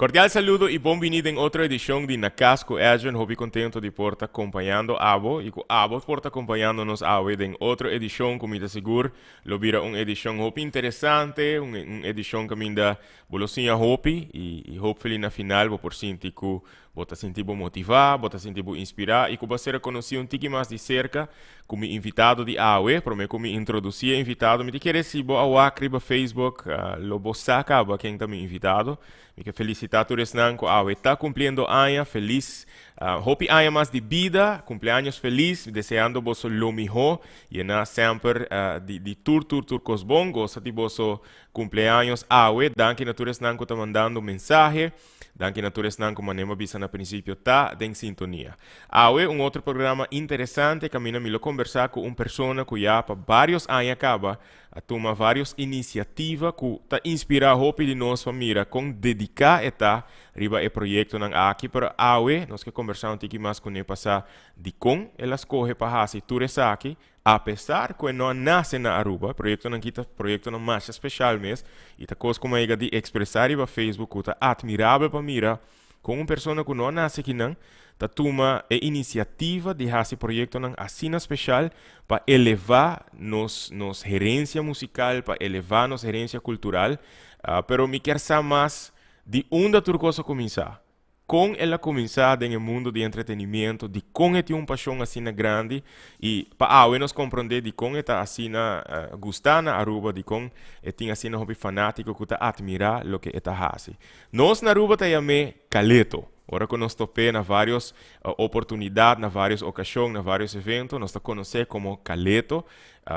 Cordial saludo y bon bini den otro edicion di Na Cas cu Edjean. Hopi contento di por ta acompañando abo y cu abo por ta acompañando nos awe den otro edicion cu mi ta sigur lo bira un edicion hopi interesante, un edicion caminda bo lo siña hopi y hopefully na final bo por sinti cu bo ta sinti bo motiva, bo ta sinti bo inspira y cu bo a ser conoci un tiki mas di cerca cu mi invitado di awe. Prome cu mi introduci e invitado, mi ta kere si bo a wak riba Facebook, lo bo sa caba ken ta mi invitado. Mi ke felicita tur esnan cu awe ta cumpliendo aña. Feliz, hopi aña mas di bida, cumpleaños feliz, deseando boso lo miho, yena semper di tur tur tur cos bon. Gosa di boso cumpleaños awe. Danki na tur esnan cu ta mandando mensahe. Danki na tur esnan ku manera mi a bisa na prinsipio ta den sintonia. Awe un otro programa interesante kaminda mi lo kombersá ku un persona ku ya pa vários aña kaba a tuma vários inisiativa ku ta inspirá hopi di nos pa mira kon dediká e ta riba e proyektonan aki. Pero awe nos ke kombersá un tiki mas kuné pa sa dikon el a skohe pa hasi tur esaki. Apesar ku e no a nase na Aruba, proyektonan ki ta proyektonan masha speshal mes i ta kos ku mi a yega di ekspresá riba Facebook ku ta atmirabel pa mira kon un persona ku no a nase akinan ta tuma e inisiativa di hasi proyektonan asina speshal pa elevá nos nos herensia musikal, pa elevá nos herensia kultural. Pero mi kier sa mas di unda tur kos a kuminsá. Kon el a kuminsá den e mundu di entretenimiento, dikon e tin un pashon asina grandi i pa awe nos komprondé dikon e ta asina gustá na Aruba, dikon e tin asina hopi fanátiko ku ta atmirá loke e ta hasi. Nos na Aruba ta yam'é Caleto. Ora ku nos top'é na vários oportunidat, na vários okashon, na vários evento, nos ta konos'é komo Caleto,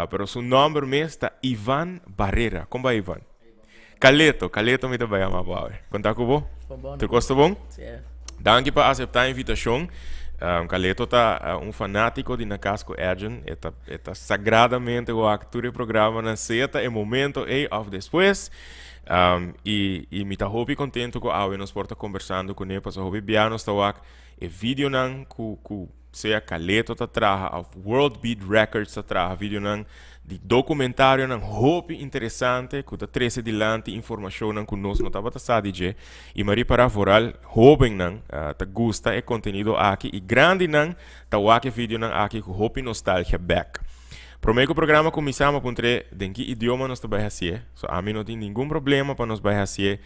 pero su nòmber mes ta Ivan Barrera. Kon bai Ivan? Caleto, Caleto mi ta bai ama bo awe. Kon ta ku bo? Bon, bon. Tur kos ta bon? Sí. Danki pa aseptá e invitashon. Caleto ta un fanátiko di Na Cas ku Edjean. E ta, e ta sagradamente wak tur e programanan, sea ta e momento ei òf despues. I, i mi ta hopi kontentu ku awe nos por ta kombersando kuné, pasobra hopi bia nos ta wak e videonan ku, ku sea Caleto ta traha of World Beat Records ta traha videonan di documentarionan hopi interesante cu ta trece dilanti informacionnan cu nos no tabata sa di dje y mi a ripara vooral hobennan ta gusta e contenido aki y grandinan ta wak e videonan aki cu hopi nostalgia bek. Prome cu programa cuminsa mi a puntr'e den ki idioma nos ta bay haci'e, so ami no tin ningun problema pa nos bay haci'e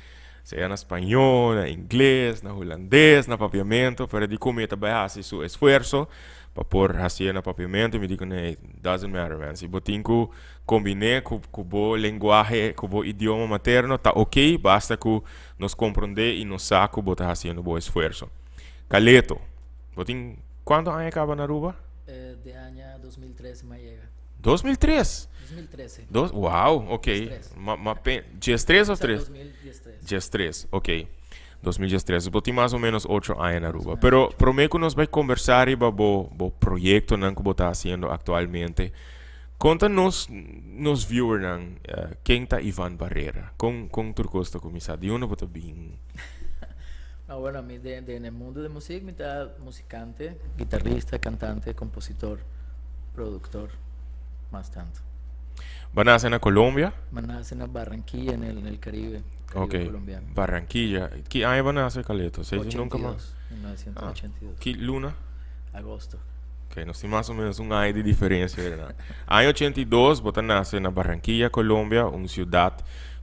Sea na spañó, na ingles, na hulandes, na papiamento, pero di ku mi ta bai hasi su esfuerso pa por hasié na papiamento, mi di ku ne, doesn't matter man, si bo tin ku kombiné ku ku bo lenguahe, ku bo idioma materno, ta ok, basta ku nos komprondé i nos sa ku bo ta hasiendo bo esfuerso. Caleto, bo tin kuantu aña kaba na Aruba? De aña 2003 mi a yega. 2003? 2013. Dos, wow, ok. 2013. Ma, ma pe, 13 of 3? 2013. 13, ok. 2013. Bo tin mas o menos 8 aña na Aruba. Pero prome ku nos bai conversa riba bo, bo proyectonan ku bo ta haciendo actualmente, konta nos, nos viewernan, eh, ken ta Ivan Barrera? Kon, kon tur kos ta kuminsá? Di unda bo ta bin? No, bueno, mi de, de, en el mundo de music mi ta musicante, guitarrista, cantante, compositor, productor, mas tanto. Bo a nace na Colombia? Mi a nace na Barranquilla, en el, en el Caribe, Caribe Ok, colombiano. Barranquilla. Ki aña bo a nace, Caleto? Sei si nunca mas. 82, 1982. Ki luna? Agosto. Ok, nos tin mas o menos un aña di diferencia, ¿verdad? Aña 82, bo ta nace na Barranquilla, Colombia, un ciudad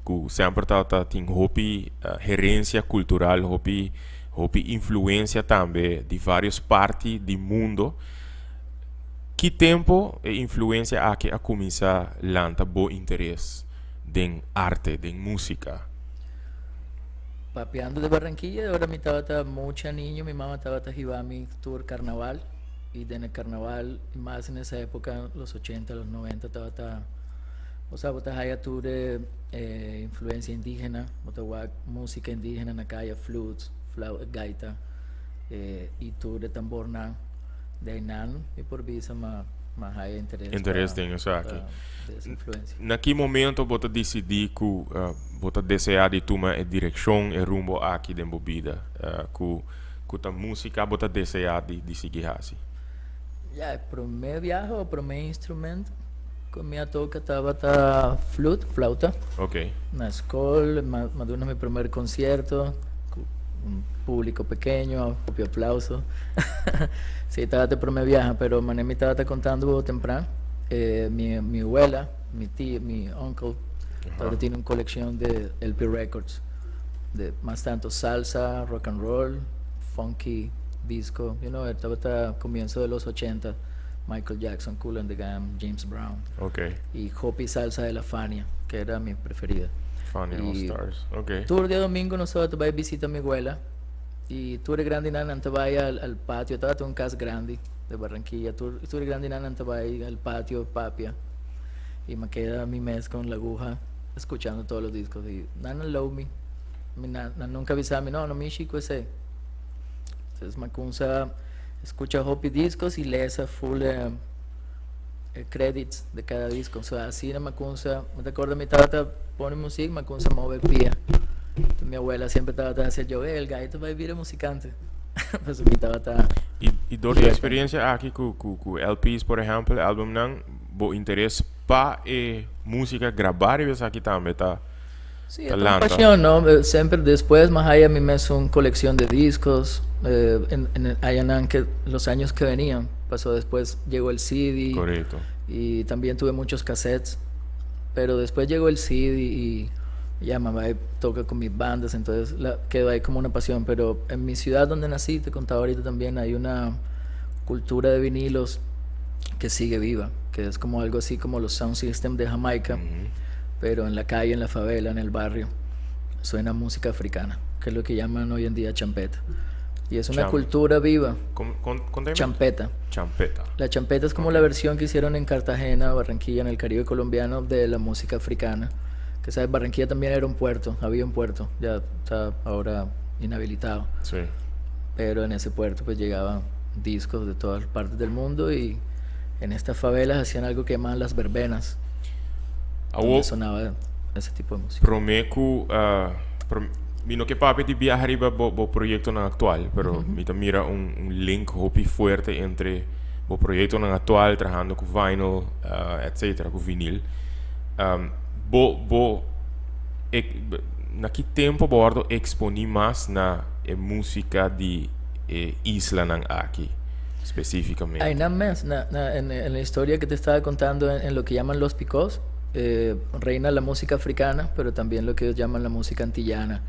cu semper tabata tin hopi herencia cultural, hopi hopi influencia tambe di varios parti di mundo. Ki tempo e influencia aki a cuminsa lanta bo interes den arte, den musica? Papiando de Barranquilla, ora mi tabata mucha niño, mi mama tabata hiba mi tur carnaval y den e carnaval, y mas en esa época, los ochenta, los noventa, tabata, o sea, bo ta haya tur e e influencia indígena, bo ta wak música indígena na caya, flutes, flau, gaita, y tur e tambornan. De einan mi por bisa ma ma haya interes Interes pa den esaki. pa de esa influencia. Na ki momento bo ta disidí ku bo ta deseá di tuma e direkshon, e rumbo aki den bo bida ku ku ta músika bo ta deseá di di sigui hasi? Ya, e promé biaha o promé instrumento ku mi a toka tabata flut, flauta. Ok. Na skol, m'a duna mi primer konsierto ku. Un publico pequeño, hopi aplauso. Sí, tabata prome biaha, pero mane mi tabata contando tempran, mi abuela, mi tía, mi uncle, tabata tin un coleccion di LP records, di mas tanto salsa, rock and roll, funky, disco, tabata comienzo di los 80, Michael Jackson, Kool and the Gang, James Brown. Y hopi salsa de la Fania, que era mi preferida. Fania All Stars. Tur diadomingo nos tabata bay bishita mi abuela y tur grandinan nan ta bay al patio, tabata un cas grandi di Barranquilla, tur grandinan nan ta bay al patio papia y mi keda mi mes cu la aguja scuchando todos los discos y nan a love me, nan nunca a bisa mi, "No, no mishi cu esey." Entonces mi a cuminsa scucha hopi discos y lesa full credits di cada disco. So, asina mi a cuminsa, mi ta corda mi tata pone musica, mi a cuminsa move pia. Entonces, mi abuela semper tabata haci joke, "El gai ta bay bira musicante." Pues mi tabata Y door di experiencia aki cu LPs, por ehempel, albumnan, bo interes pa e musica graba y aki tambe ta Sí, ta es una lanta. Pasion, no? Semper despues m'a haya mi mes un coleccion di discos, en que los años que venían, pasó, después llegó el CD y también tuve muchos cassettes, pero después llegó el CD y ya mamá toca con mis bandas, entonces quedó ahí como una pasión. Pero en mi ciudad donde nací, te contaba ahorita también, hay una cultura de vinilos que sigue viva, que es como algo así como los sound system de Jamaica, pero en la calle, en la favela, en el barrio, suena música africana, que es lo que llaman hoy en día champeta. Y es una cultura viva. Con Champeta. Champeta. La champeta es como la versión que hicieron en Cartagena, Barranquilla, en el Caribe colombiano, de la música africana. Que sabes, Barranquilla también era un puerto, había un puerto, ya está ahora inhabilitado. Pero en ese puerto pues llegaban discos de todas partes del mundo y en estas favelas hacían algo que llamaban las verbenas, donde sonaba ese tipo de música. Prome cu mi no ke papia di biaha riba bo proyectonan actual, pero mi ta mira un link hopi fuerte entre bo proyectonan actual, trahando cu vinyl, etc., cu vinil. Bo na ki tempo bo a wordo exponi mas na e musica di e islanan aki, specificamente? Ahí nada más, en la historia que te estaba contando, en lo que llaman los picos, reina la música africana, pero también lo que ellos llaman la música antillana.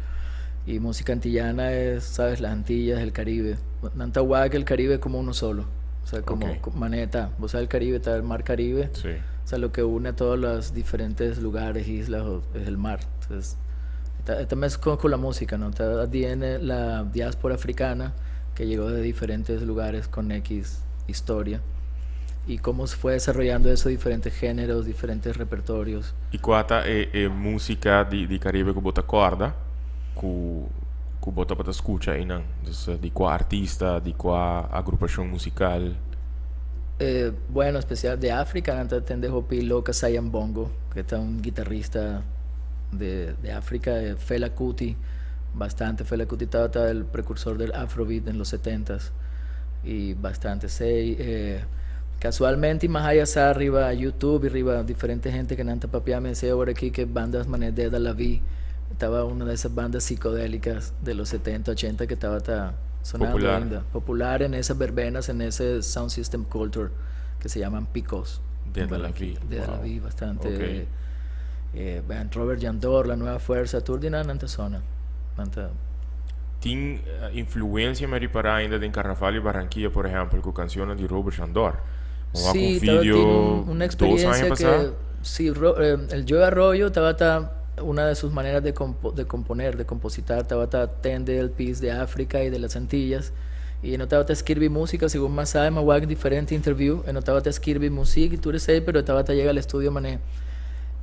Y música antillana es, sabes, las Antillas, el Caribe. Nan ta wak el Caribe como uno solo. O sea, como manera ta. Vos sabes, el Caribe está el mar Caribe. O sea, lo que une a todos los diferentes lugares, islas, es el mar. Entonces, también es con la música, ¿no? Tiene la diáspora africana que llegó de diferentes lugares con X historia y cómo se fue desarrollando eso, diferentes géneros, diferentes repertorios. Y cua ta e musica di Caribe cu bo ta corda, cu bo tabata scucha einan? Dus, di cua artista, di cua agrupacion musical? Bueno, especial de África, antes tende hopi Lokassa Bongo, que es un guitarrista de África, Fela Kuti, bastante. Fela Kuti estaba el precursor del Afrobeat en los 70s y bastante. Sei, casualmente, más allá riba YouTube y riba diferente gente cu nan ta papia, me decía por aquí que bandas manera de La Vi, estaba una de esas bandas psicodélicas de los 70, 80 que estaba sonando Popular. Ainda, popular en esas verbenas, en ese sound system culture que se llaman picos. De La Vi. De La Vi, bastante. Vean, Robert Yandor, La Nueva Fuerza, tur di nan ta zona. Nan ta Tin influencia mi a ripara ainda den Carnaval di Barranquilla, por ehempel, cu cancion di Robert Yandor. Sí, un video una experiencia que sí, el Joe Arroyo tabata una de sus maneras de componer, de compositar, tabata tende LPs de África y de las Antillas y no tabata skirbi musica, segun m'a sa, m'a wak diferente interview, e no tabata skirbi musica y tur esey, pero tabata yega al estudio mane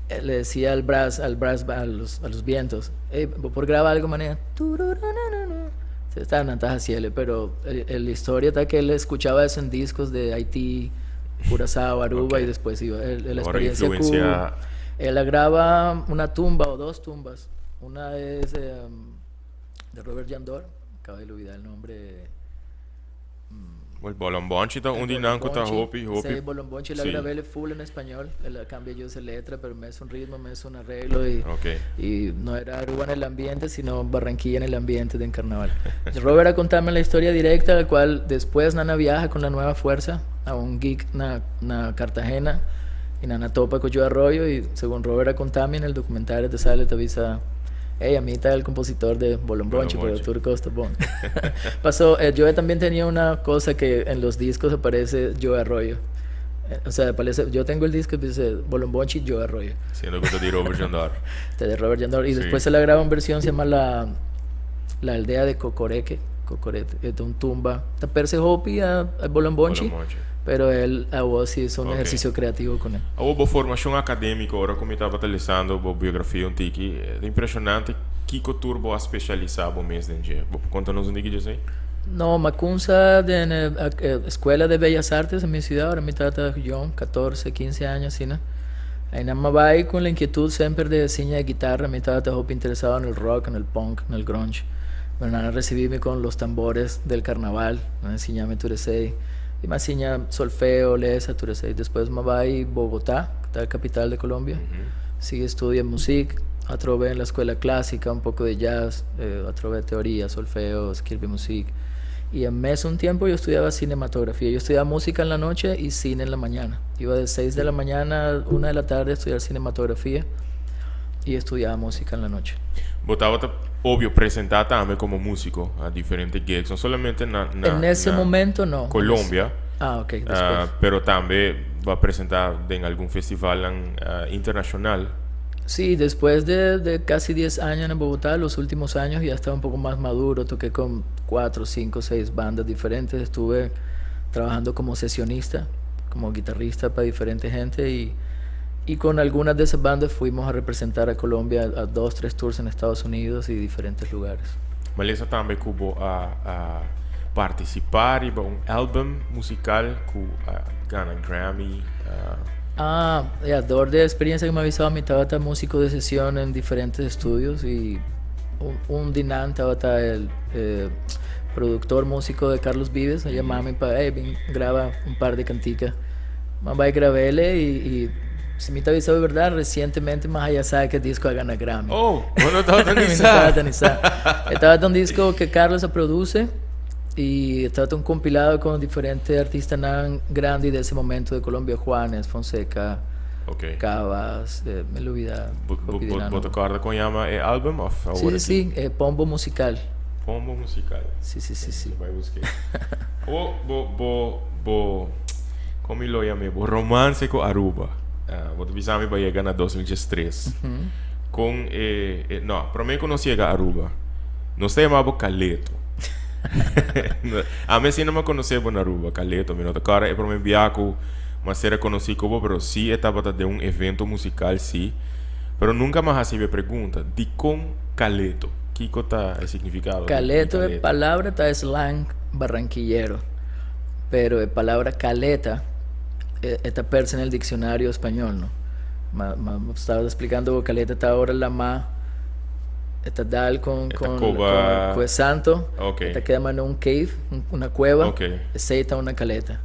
le decía al brass, a los vientos, "Hey, por grabar algo manera." Estaban así, pero la historia está que él escuchaba eso en discos de Haití, Curazao, Aruba y después iba. La experiencia influencia. Él graba una tumba o dos tumbas. Una es de Robert Yandor, acabo de olvidar el nombre. Well, Bolonbonchi ta un di nan ku ta hopi, hopi. Sí, Bolonbonchi la grabé full en español. El cambia yo esa letra, pero me es un ritmo, me es un arreglo y, y no era Aruba en el ambiente, sino Barranquilla en el ambiente del carnaval. Robert a contarme la historia directa, la cual después nan a viaja con la nueva fuerza a un gig na Cartagena y nan a topa con Joe Arroyo y según Robert a contarme en el documentario te sale, te avisa: "Hey, a mí está el compositor de Bolonbonchi, pero Bolonbonchi. Tur cos ta bon". Pasó, Joe también tenía una cosa que en los discos aparece Joe Arroyo. O sea, aparece, yo tengo el disco que dice Bolonbonchi, Joe Arroyo. Siendo ku ta di Robert Jandor. Este de Robert Jandor. Y después se la graba en versión, se llama La aldea de Cocoreque. Cocorete, es de un tumba. Ta parse hopi a Bolonbonchi. Bolonbonchi. Pero el a voz hizo un ejercicio creativo con él. Awor bo formashon akadémiko, ora ku mi tabata lesando bo biografia un tiki, ta impreshonante kiko tur bo a spesialisá bo mes den dje. Bo konta nos un tiki di esei? No, m'a cuminsa den Escuela de Bellas Artes en mi ciudad, ora mi tabata young, 14, 15 aña, asina, ¿no? Ahí m'a bay cu la inquietud semper di siña guitarra, mi tabata hopi interesado en el rock, en el punk, en el grunge. Bueno, a recibirme con los tambores del carnaval, m'a enseñarme tur esey. Y m'a siña solfeo, lesa, tur esey. Despues m'a bay Bogotá, cu ta la capital de Colombia. Sigui estudiando música, atrobe en la escuela clásica, un poco de jazz, atrobe teoría, solfeo, escribir música. Y en mes un tiempo yo estudiaba cinematografía. Yo estudiaba música en la noche y cine en la mañana. Iba de 6 de la mañana a 1 de la tarde a estudiar cinematografía y estudiaba música en la noche. Bo tabata, obvio, presentá tambe komo músiko na diferente gigs, no solamente na En ese na momento no. Colombia, Ah, ok, despues. Pero tambe b'a presentá den algun festival internashonal. Sí, después de casi 10 años en Bogotá, los últimos años ya estaba un poco más maduro, toqué con cuatro, cinco, seis bandas diferentes, estuve trabajando como sesionista, como guitarrista para diferente gente y con algunas de esas bandas fuimos a representar a Colombia a dos, tres tours en Estados Unidos y diferentes lugares. M'a lesa tambe ku bo a partisipá riba un álbum musikal ku a gana Grammy. Ah, ya, dor di experiencia ku mi a bisa, mi tabata músiko di sesión en diferente estudios y un di nan tabata e productor músiko di Carlos Vives, a yama mi pa, "Hey, bin graba un par di kantika". M'a bai grab'é y si mi ta bisa bèrdat, resientemente m'a haya sa ku e disko a gana Grammy. Oh, no tabata Mi no tabata ni sa. Tabata un disko ku Carlos a produsí y tabata un kompilado ku diferente artista grandi di e momento di Colombia, Juanes, Fonseca, Cabas, mi a lubidá. Bo ta kòrda kon yama e álbum? Òf Sí, Pombo Musical. Pombo Musical. Sí. Bai buska. Bo, bo, bo, bo, kon mi lo yam'é? Bo romance ku Aruba. Bo ta bisa mi b'a yega na 2003. Ku no, promé ku nos yega Aruba, nos ta yama bo Caleto. Ami asina no m'a konosé bo na Aruba, Caleto. Mi no ta kòrda e promé biaha ku m'a ser konosí ku bo, pero sí e tabata den un evento musikal, sí. Pero nunka m'a hasi e pregunta, di kon Caleto? Kiko ta e signifikado di Caleto, Caleto? Palabra ta slang barranquillero, pero e palabra caleta ta perse den dikshonario spañó, no? M'a tabata splikando caleta ta ora laman ta dal Ta ku koba santo, ta keda den un cave, un kueba, esei ta un caleta.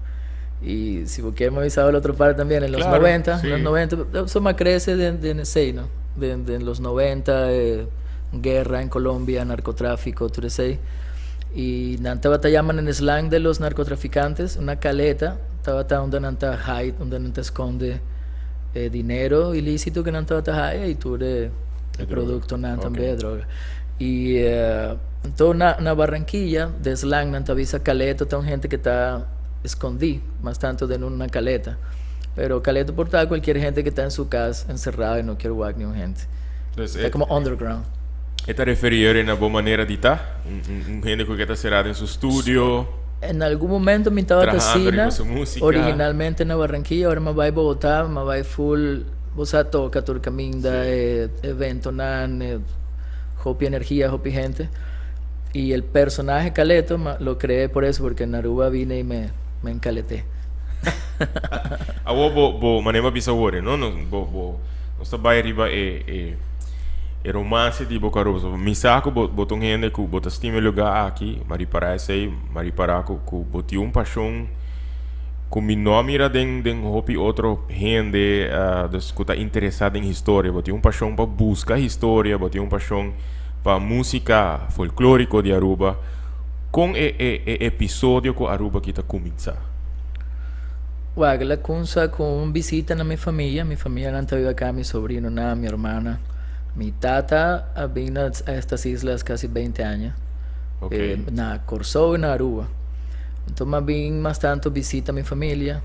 Y si bo ke mi a bisa otro parte tambe, en los 90, en los 90, esei m'a krese den esei, no? Den los 90, guera en Colombia, narcotráfico, tur esei. Y nan tabata yama en slang de los narcotraficantes, una caleta, tabata unda nan ta hide, unda nan ta skonde dinero ilísito ku nan tabata hide y tur e produktonan tambe di droga. Y anto na Barranquilla, de slang nan ta bisa caleto ta un hende ku ta skondí, mas tantu den un caleta. Pero caleto por ta kualke hende ku ta den su kas enserá y no ke wak ningun hende. Ta komo underground. E ta referí na bo manera di ta? Un hende ku ta será den su studio. En algun momento mi tabata Trahando asina, riba su músika. Originalmente na Barranquilla, awor m'a bai Bogotá, m'a bai full, bo toka tur kaminda, eventonan, hopi energia, hopi hende. Y el personaje Caleto lo creé por eso, porque en Aruba vine y me encaleté. Awor bo, bo manera bisa awor, no? No, bo, bo, nos ta bai riba e E romance di bo cu Aruba. So, mi sa cu bo, bo ta un hende cu bo ta stima e lugar aki, ma ripara esey, ma ripara cu, cu bo tin un pasion cu mi no a mira den, den hopi otro hende, dus cu ta interesa den historia. Bo tin un pasion pa busca historia, bo tin un pasion pa musica folklorico di Aruba. Con e, e, e episodio cu Aruba aki ta cuminsa? Wak, el a cunsa cu un bisita na mi famia. Mi famianan ta biba acá, mi sobrinonan, mi hermana. Mi tata a bin na estas islas casi 20 aña. Okay. Na Corsou y na Aruba. Enton mi a bin mas tanto bisita mi familia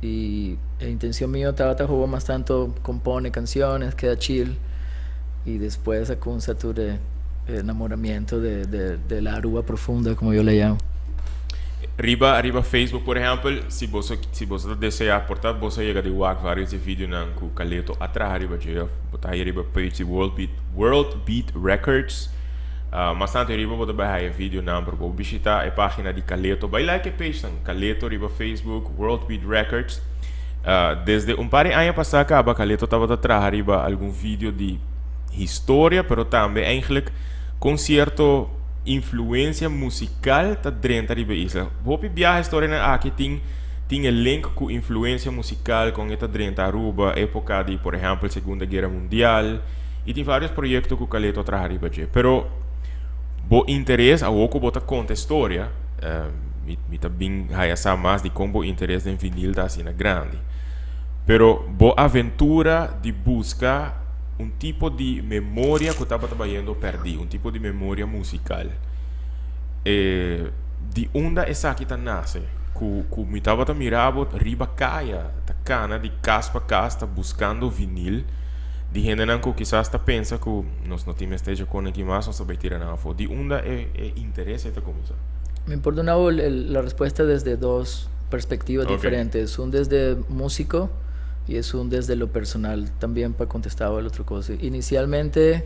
y e intencion mio tabata hoba mas tanto compone canciones, keda chill y despues a cunsa tur e enamoramiento de la Aruba profunda como yo le llamo. Riba riba Facebook por ehempel si boso si boso ta desea por ta boso a yega di wak varios di videonan ku Caleto a traha riba dje of bo ta haya riba page di World Beat World Beat Records mas tanto riba bo ta bai haya videonan pero bo bishita e pagina di Caleto bai like e page nan Caleto riba Facebook World Beat Records desde un par di aña pasa kaba Caleto tabata traha riba algun video di historia pero tambe eigenlijk kon sierto influencia musical ta drenta riba e isla. Hopi biaha historianan aki tin tin e link cu influencia musical con e ta drenta Aruba, epoca di por ehempel Segunda Guera Mundial y tin varios proyecto cu Caleto a traha riba dje. Pero bo interes awo cu bo ta conta e storia, mi mi ta bin haya sa mas di con bo interes den vinil ta asina grandi. Pero bo aventura di busca un tipo di memoria ku tabata bayendo pèrdí, un tipo di memoria musikal. E di unda esaki ta nase? Ku ku mi tabata mira bo riba kaya ta kana di kas pa kas ta buskando vinil di hendenan ku kisas ta pensa ku nos no tin mester dje kone aki mas, nos ta bai tira nan afó. Di unda e e interes ei ta kuminsá? Mi por duna bo la respuesta desde dos perspectivas diferentes. Un desde músico y esun desde lo personal también pa contesta el otro cosa. Inicialmente,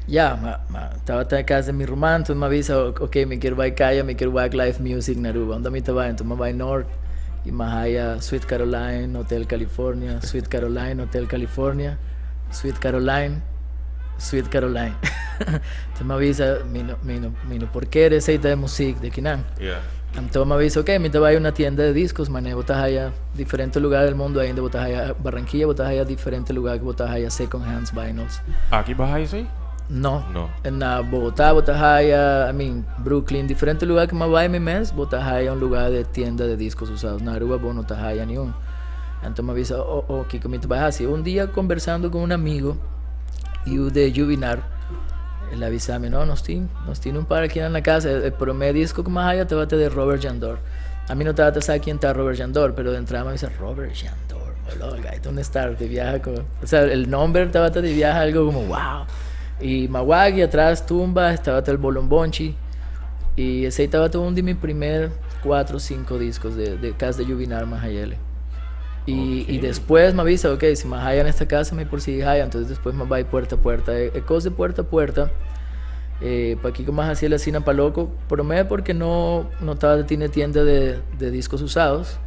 ya, ma, ma, tabata en casa de mi ruman, entonces mi avisa, ok, mi quiero bai caya, mi quiero wak live music na Aruba. Unda mi ta bai? Entonces mi bai Noord y mi haya Sweet Caroline, Hotel California, Sweet Caroline, Hotel California, Sweet Caroline, Sweet Caroline. Entonces mi avisa, mi no, mi no, mi no por kere esey ta e music de kinan. Entonces mi avisa, ok, mi ta bai una tienda de discos, mane bo ta haya Diferente lugar del mundo ainda bo ta haya Barranquilla bo ta haya diferente lugar ku bo ta haya second hands vinyls. Aki bo haya esei? No. No. Na Bogotá bo ta haya, I mean, Brooklyn, diferente lugar ku mi a bai mi mes bo ta haya un lugar de tienda de discos usados. Na Aruba bo no ta haya ni un. Anto mi a bisa, oh, oh, kiko mi ta bai hasi? Un dia conversando ku un amigo, yu de Jubinar, el a bisa mi, no, nos tin, nos tin un par aki na casa. E prome disco ku mi a haya tabata de Robert Jandor. Ami no tabata sa quién ta Robert Jandor, pero de entrada mi a bisa Robert Jandor, boludo, el guy ta un star de viaja como, o sea, el nombre tabata de viaja algo como wow. Y Mawagi atrás tumba, estaba el Bolombonchi y esey tabata un de mi primer cuatro o cinco discos de Cas de Jubinar Mahayele. Y, y después me avisa, ok, si me en esta casa me por si haya, entonces después me va puerta a puerta. E cos de puerta a puerta, pa kico m'a haci asina pa loco? Prome porque no tabata tin tienda de discos usados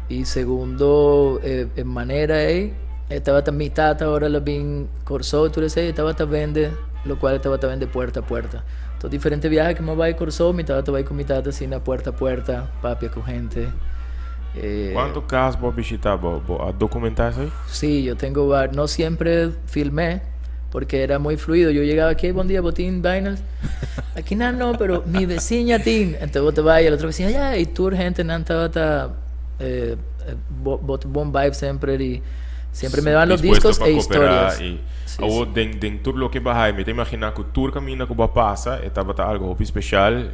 y segundo e manera ey e tabata mi tata ora el a bin Corsou tur esey e tabata bende locual e tabata bende puerta a puerta. Entonces diferente biaha cu mi a bay Corsou mi tabata bay cu mi tata asina puerta a puerta papia cu hente. Cuanto cas bo a bishita? Bo a documenta esey? Si, yo tengo no siempre filmé porque era muy fluido. Yo llegaba aquí, buen día, bo tin vinyls. Aquí no, no, pero mi vecina tin. Entonces bo ta bay, el otro vecino, ya, y tur gente nan tabata bon vibe siempre y siempre me daban los discos e historias. Y awo den tur loke bo a haya, mi ta imagina cu tur caminda cu bo a pasa e tabata algo hopi special.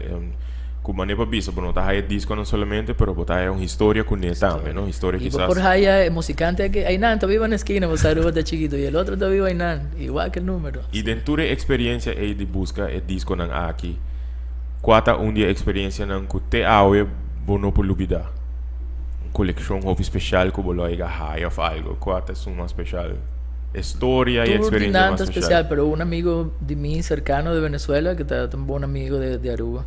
Cu manera pa bisa, bo no ta haya disconan solamente, pero bo ta haya un historia cune tambe, no? Historia Y bo por haya e musicante aki, aynan ta biba na esquina, bo sa Aruba ta chikito, y el otro ta biba aynan, igual que el numero. Y den tur e experiencia ey di busca e disconan aki, cua ta un di e experiencianan cu te awe bo no por lubida? Un coleccion hopi special cu bo lo a yega haya of algo, cua ta esun mas special? E storia y Tur di experiencia nan mas ta special. special, pero un amigo di mi cercano de Venezuela, que ta un bon amigo de Aruba,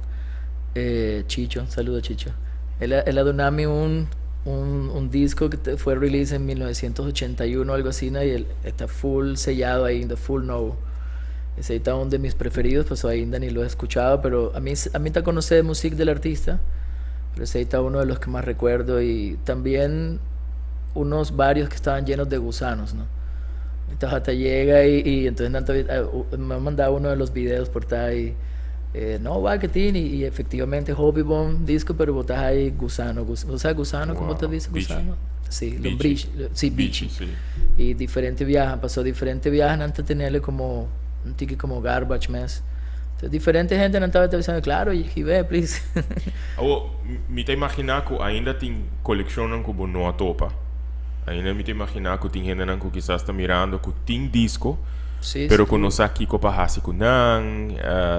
Chicho, saludo Chicho, el a, el a duna mi un un disco cu fue released en 1981 algo así, ¿no? Y está full sellado ainda, full nuevo. Esey ta un di mis preferidos, pues ainda ni lo he escuchado, pero ami ta conoce musica del artista, pero esey ta uno de los que más recuerdo y también unos varios que estaban llenos de gusanos, ¿no? Entonces hasta llega y entonces me ha mandado uno de los videos por ahí, no, va que tiene, y efectivamente hopi bon disco, pero bo ta haya gusano, o sea, gusano, ¿cómo te dice gusano? Sí, lombriz, sí, bichi. Sí. Y diferente biaha, paso diferente biaha antes de tenerle como un tiki como garbage mes. Entonces, diferente hende nan tabata diciendo, claro, y ve, please. Oh, mi ta imagina cu ainda tin coleccion cu no topa. Ainda mi ta imagina cu tin hende cu kisas ta mirando cu tin disco, pero cu no sa kico pa hasi cu nan,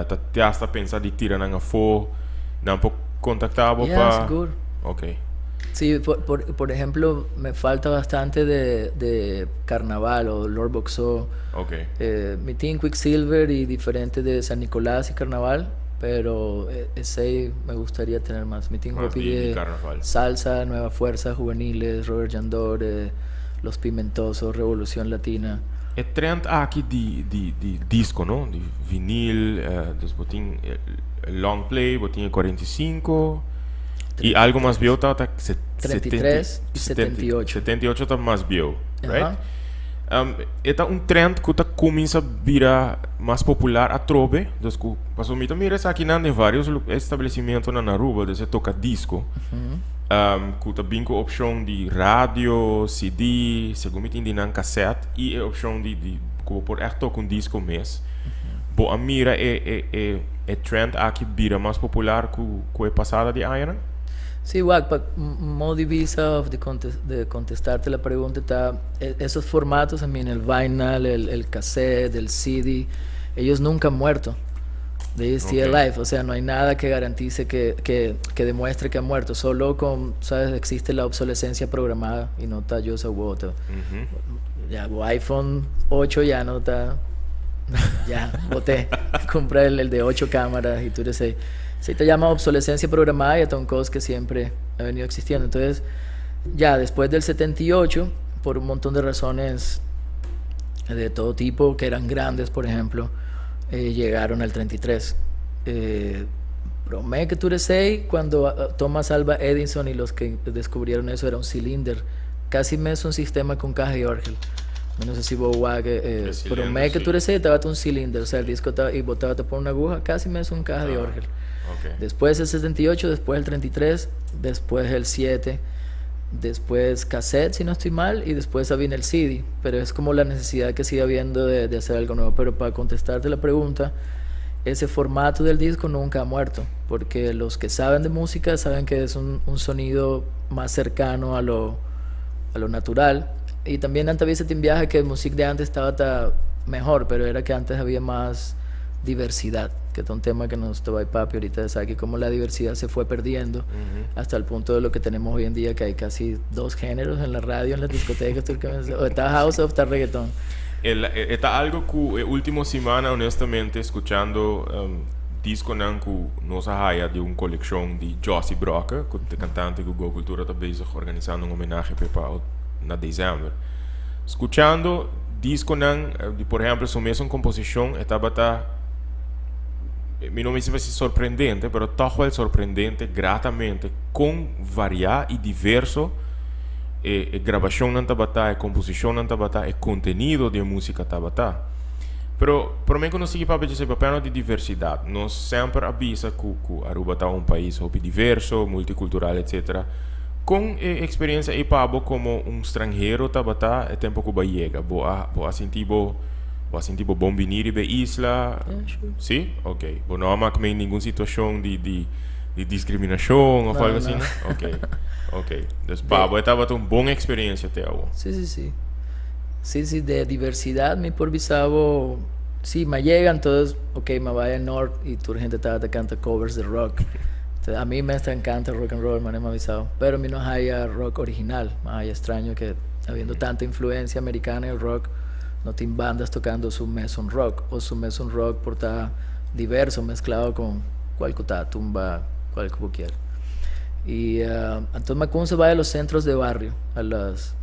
ta hasta pensa di tira nan afo, nan por contacta bo pa Sigur. Sí, por ejemplo, me falta bastante de Carnaval o Lord Boxó. Mi tin Quicksilver y diferente de San Nicolás y Carnaval, pero ese me gustaría tener más. Mi tin hopi de Carnaval. Salsa, Nueva Fuerza, Juveniles, Robert Yandor, Los Pimentosos, Revolución Latina. E trend aki di disco, no? Di vinyl, dus bo tin long play, bo tin 45 y algo mas bieu ta 33 y 78. 78 ta mas bieu, right? E un trend cu ta cuminsa bira mas popular atrobe, dus cu paso mi ta mira aki nan den varios establecimento na Aruba, dus toca disco. Cu ta bin cu opcion di radio, CD, segun mi tin nan cassette y e opcion di cu por echt toca un disco mes. Bo a mira e trend aki bira mas popular cu e pasada di aña? Sí, wak, pa modo di vista de contestarte la pregunta, está, esos formatos, I mean, el vinyl, el cassette, el CD, ellos nunca han muerto. They still alive, o sea, no hay nada que garantice que demuestre que han muerto. Solo con, ¿sabes? Existe la obsolescencia programada y no está yo esa. Ya, iPhone 8 ya no está. Ya, boté. Compra el de 8 cámaras y tú eres. Se te llama obsolescencia programada y es un cosas que siempre ha venido existiendo. Entonces, ya después del 78, por un montón de razones de todo tipo, que eran grandes, por ejemplo, llegaron al 33. Prome que tur esey, cuando Thomas Alva Edison y los que descubrieron eso era un cilindro, casi mes un sistema con caja de orgel. No sé si vos eh, prome que tur esey tabata un cilindro, o sea, el disco estaba, y bo tabata por una aguja, casi mes un caja de orgel. Después el 78, después el 33, después el 7, después cassette, si no estoy mal, y después viene el CD. Pero es como la necesidad que sigue habiendo de hacer algo nuevo. Pero para contestarte la pregunta, ese formato del disco nunca ha muerto, porque los que saben de música saben que es un sonido más cercano a lo natural. Y también antes había un biaha que música de antes estaba mejor, pero era que antes había más diversidad, que es un tema que nos toca papi ahorita, sabe que como la diversidad se fue perdiendo hasta el punto de lo que tenemos hoy en día, que hay casi dos géneros en la radio, en las discotecas, o está house o está reggaetón. Ta algo cu ultimo siman, honestamente, scuchando disco nan cu nos a haya di un coleccion di Jossie Brokke, cu ta cantante cu Go Cultura ta bezig organisando un homenahe pa na december. Scuchando disco nan, di por ehempel, su mesun composicion, tabata mi no mester bisa sorprendente, pero toch wel sorprendente gratamente con varia y diverso e grabacion nan tabata, e composicion nan tabata, e contenido di musica tabata. Pero pa mi, nos sigui papia di papel di diversidad. Nos semper a bisa cu Aruba ta un pais hopi diverso, multicultural, etc. Con e experiencia ey pa bo como un stranhero tabata e tempo cu bo a yega, bo a sinti bo bon bini riba isla? Yeah, sure. Si? Ok. Bo no a mira ningun situacion di discriminacion of No, algo no. asina? Ok. Dus pa bo tabata un bon experiencia te awo. Sí. Sí, de diversidad, mi por bisa bo, sí, me llegan todos, ok, me voy al norte y tur hende ta canta covers de rock. Entonces, ami me encanta rock and roll, man, m'a bisa. Pero mi no haya rock original, m'a haya straño cu habiendo tanta influencia americana en el rock, no tin bandas tocando su mesun rock o su mesun rock por ta diverso, mezclado con cualquier tumba, cualquier quiera. Y entonces m'a cuminsa bay a los centros de barrio, a las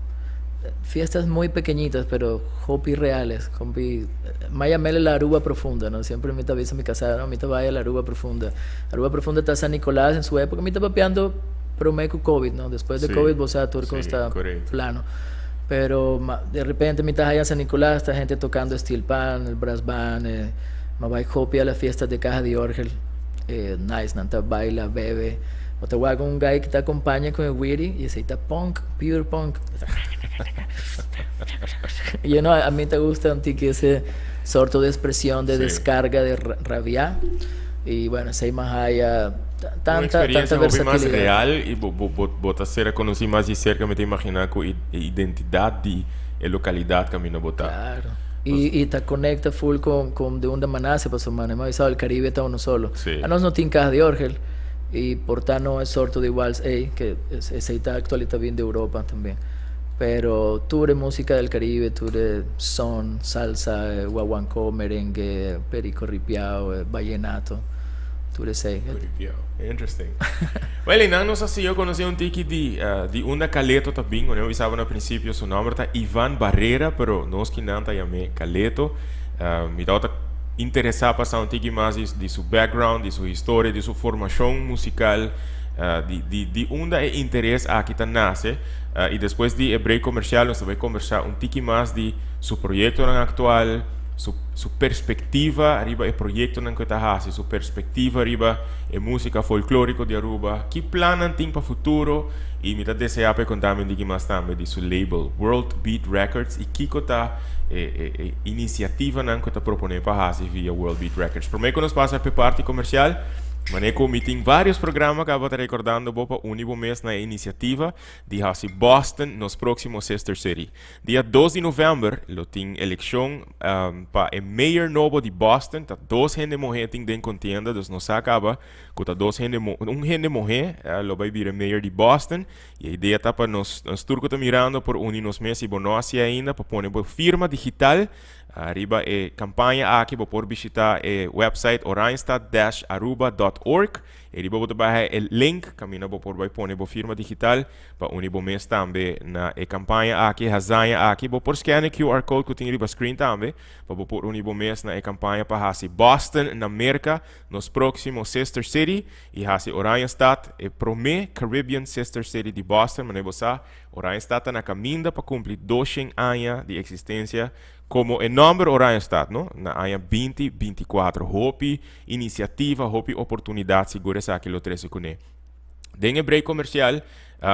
fiestas muy pequeñitas, pero hopi reales. Hopi, m'a yam'e la Aruba profunda, no? Semper mi ta bisa mi casa, no, mi ta bay a la Aruba profunda. Aruba profunda ta San Nicolás en su época, mi ta papiando prome cu COVID, no? Despues di COVID, bo sa tur cos ta plano. Pero de repente mi ta haya San Nicolás, ta hende tocando steel pan, el brass band, m'a bay hopi a la fiesta de Caja de Orgel. Nice, nan ta baila, bebe. Bo ta wak un guy cu ta acompaña cu e wiri y esey ta punk, pure punk. Ami ta gusta un tiki ese sorto de expresion de descarga de rabia. Y bueno, esey m'a haya tanta, tanta versatilidad. Un experiencia hopi mas real y bo ta ser conoci mas di cerca, mi ta imagina cu e identidad di e localidad caminda bo ta. Claro. Y ta conecta full con de unda m'a nace, pasobra mane m'a bisao el Caribe ta uno solo. Anos no tin Caja de Orgel y por ta no e sorto di wals ey, que esey ta actual y ta bin di Europa también. Pero tur e musica del Caribe, tur e son, salsa, guaguancó, merengue, perico ripiao, vallenato, tur esey. Ripiao, interesting. Well, y nan nos a siña conoce un tiki di unda Caleto ta bin. Wanneer mi bisaba na principio su nomber ta Ivan Barrera, pero nos kinan ta yam'é Caleto. Mi tabata interesa pa sa un tiki mas di su background, di su historia, di su formacion musical, di unda e interes aki ta nace. Y despues di e break comercial nos ta bay conversa un tiki mas di su proyectonan actual, su perspectiva riba e proyectonan cu e ta haci, su perspectiva riba e musica folklorico di Aruba, ki plannan tin pa futuro y mi ta desea pa e conta mi un tiki mas tambe di su label World Beat Records y kico ta e iniciativanan cu e ta propone pa haci via World Beat Records. Prome cu nos pasa p'e parti comercial, mane cu mi tin varios programa caba ta recordando bo pa uni bo mes na e iniciativa di haci Boston nos proximo sister city. Dia 2 di november lo tin eleccion pa e mayor nobo di Boston. Ta dos hende mohe tin den contienda, dus nos sa caba cu ta dos hende un hende mohe lo bay bira mayor di Boston. Y e idea ta pa nos tur cu ta mirando por uni nos mes, si bo no haci ainda, pa pone bo firma digital riba e campaña aki. Bo por bishita e website oranjestad-aruba.org. E riba bo ta bai haña e link kaminda bo por bai pone bo firma digital pa uni bo mes tambe na e kampaña aki, e hazaña aki. Bo por scan e QR code ku tin riba screen tambe pa bo por uni bo mes na e kampaña pa hasi Boston na Merka nos próksimo sister city i hasi Oranjestad e promé Caribbean sister city di Boston. Manera bo sa, Oranjestad ta na kaminda pa kumpli 200 aña di eksistensia Como e nomber Oranjestad, no? Na aña 2024. Hopi iniciativa, hopi oportunidad sigur esaki lo trece cune. Den e break comercial,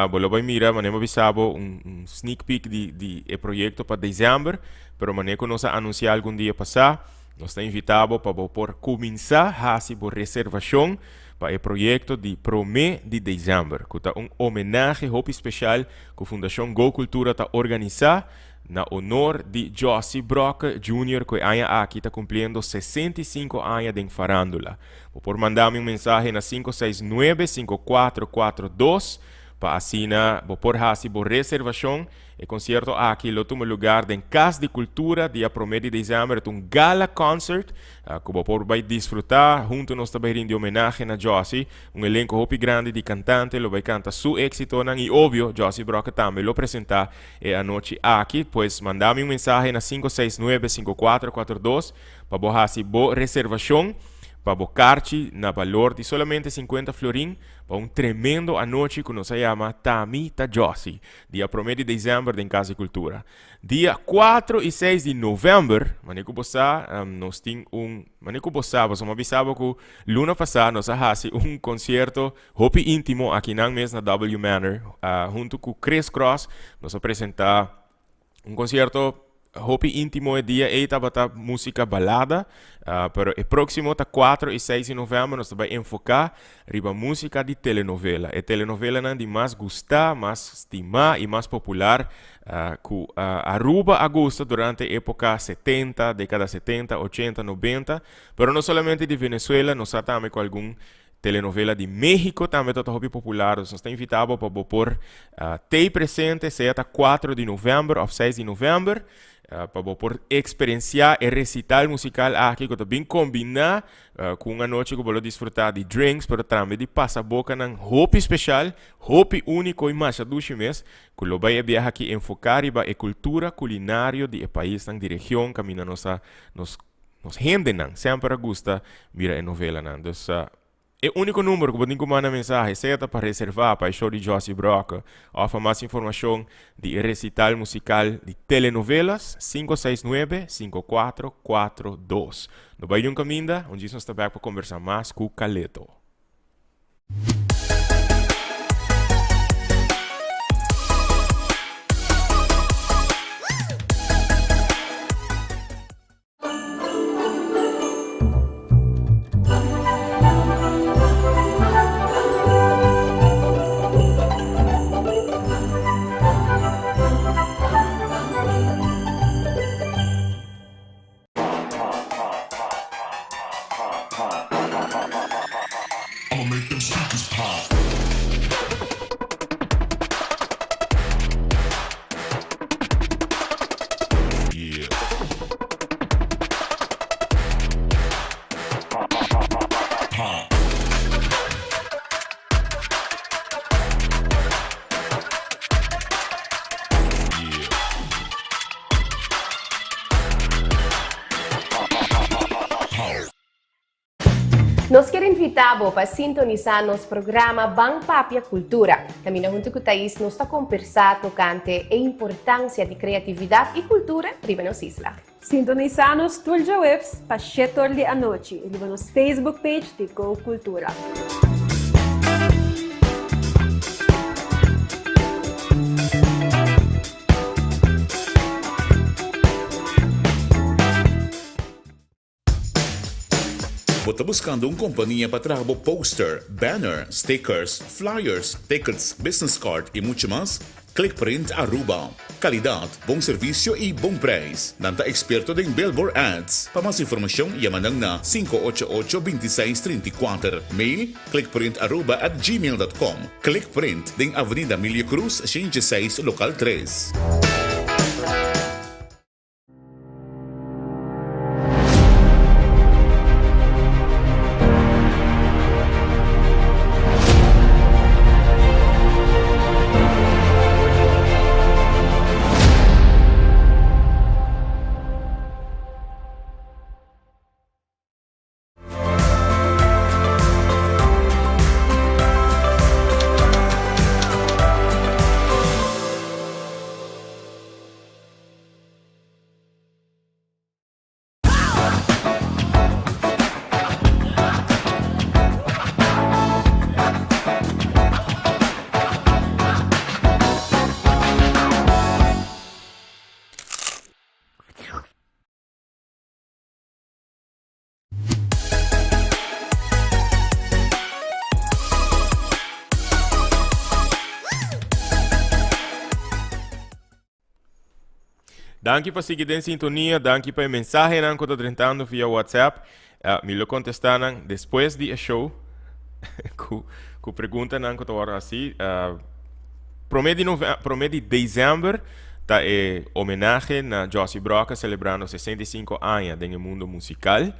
bo lo bay mira, manera mi a bisa bo, un sneak peek di e proyecto pa december, pero manera cu nos a anuncia algun dia pasa, nos ta invita bo pa bo por cuminsa haci bo reservacion pa e proyecto di prome di december, cu ta un homenahe hopi special cu Fundacion Go Cultura ta organisa na honor di Jossie Brokke Junior cu e aña aki ta cumpliendo 65 aña den farandula. Bo por manda mi un mensahe na 569 5442 pa asina bo por haci bo reservacion. E concierto aki lo tuma lugar den Cas di Cultura dia 1 di december. Ta un gala concert cu bo por bay disfruta. Hunto nos ta bay rindi homenahe na Jossie. Un elenco hopi grandi di cantante lo bay canta su exitonan y obvio Jossie Brokke tambe lo presenta e anochi aki. Pues manda mi un mensahe na 569 5442 pa bo haci bo reservacion pa bo carchi na valor di solamente 50 florin pa un tremendo anochi cu nos a yama Tami Ta Jossie. Dia 1 di december den Cas di Cultura. Dia 4 y 6 di november, manera cu bo sa, nos tin un, manera cu bo sa, bo bisa cu luna pasa nos a haci un concierto hopi intimo aki nan mes na W Manor, hunto cu Chris Cross, nos a presenta un concierto hopi intimo. E dia ey tabata musica balada, pero e proximo ta 4 y 6 di november, nos ta bay enfoca riba musica di telenovela. E telenovela nan di mas gusta, mas stima y mas popular cu Aruba a gusta durante epoca 70, decada 70, 80, 90, pero no solamente di Venezuela, nos sa tambe cu algun telenovela di Mexico tambe ta hopi popular. Nos ta invita pa bo por ta presente, sea ta 4 di november of 6 di november. Pa bo por experiencia e recital musical aki cu ta bin combina cu un anochi cu bo lo disfruta di drinks pero tambe di pasabocanan hopi special, hopi unico y masha dushi mes cu lo bay e biaha aki enfoca riba e cultura culinario di e paisnan di region caminda nos a nos nos hendenan semper a gusta mira e novelanan. Dus E úniko number ku bo tin ku manda mensahe sea ta pa reservá pa e show di Jossy Brokke òf pa mas informashon di e resital musikal di telenovelas, 569 5442. No bai niun kaminda, un djis nos ta bèk pa kombersá mas ku Caleto. Nos kier invita bo pa sintonisa nos programa Ban Papia Cultura. Caminda hunto cu Thais nos ta compersa tocante e importancia di creatividad y cultura riba nos isla. Sintonisa nos tur djaweps pa shetor di anochi riba nos Facebook page di Go Cultura. Bo ta buskando un kompania pa traha bo poster, banner, stickers, flyers, tickets, business card i muchu mas? Clickprint Aruba. Kalidat, bon servisio i bon prijs. Nan ta eksperto den billboard ads. Pa mas informashon yama nan na 588 26 34. Mail, clickprintaruba at gmail dot com. Clickprint, den Avenida Milio Cruz, 106, lokal tres. Danki pa sigui den sintonia, danki pa e mensahenan ku ta drentando via WhatsApp. Uh, mi lo kontestá nan despues di e show ku, ku preguntanan ku ta wòrdu hasi. Uh, promé di nove, promé di desèmber ta e homenahe na Jossy Brokke selebrando 65 aña den e mundo musikal.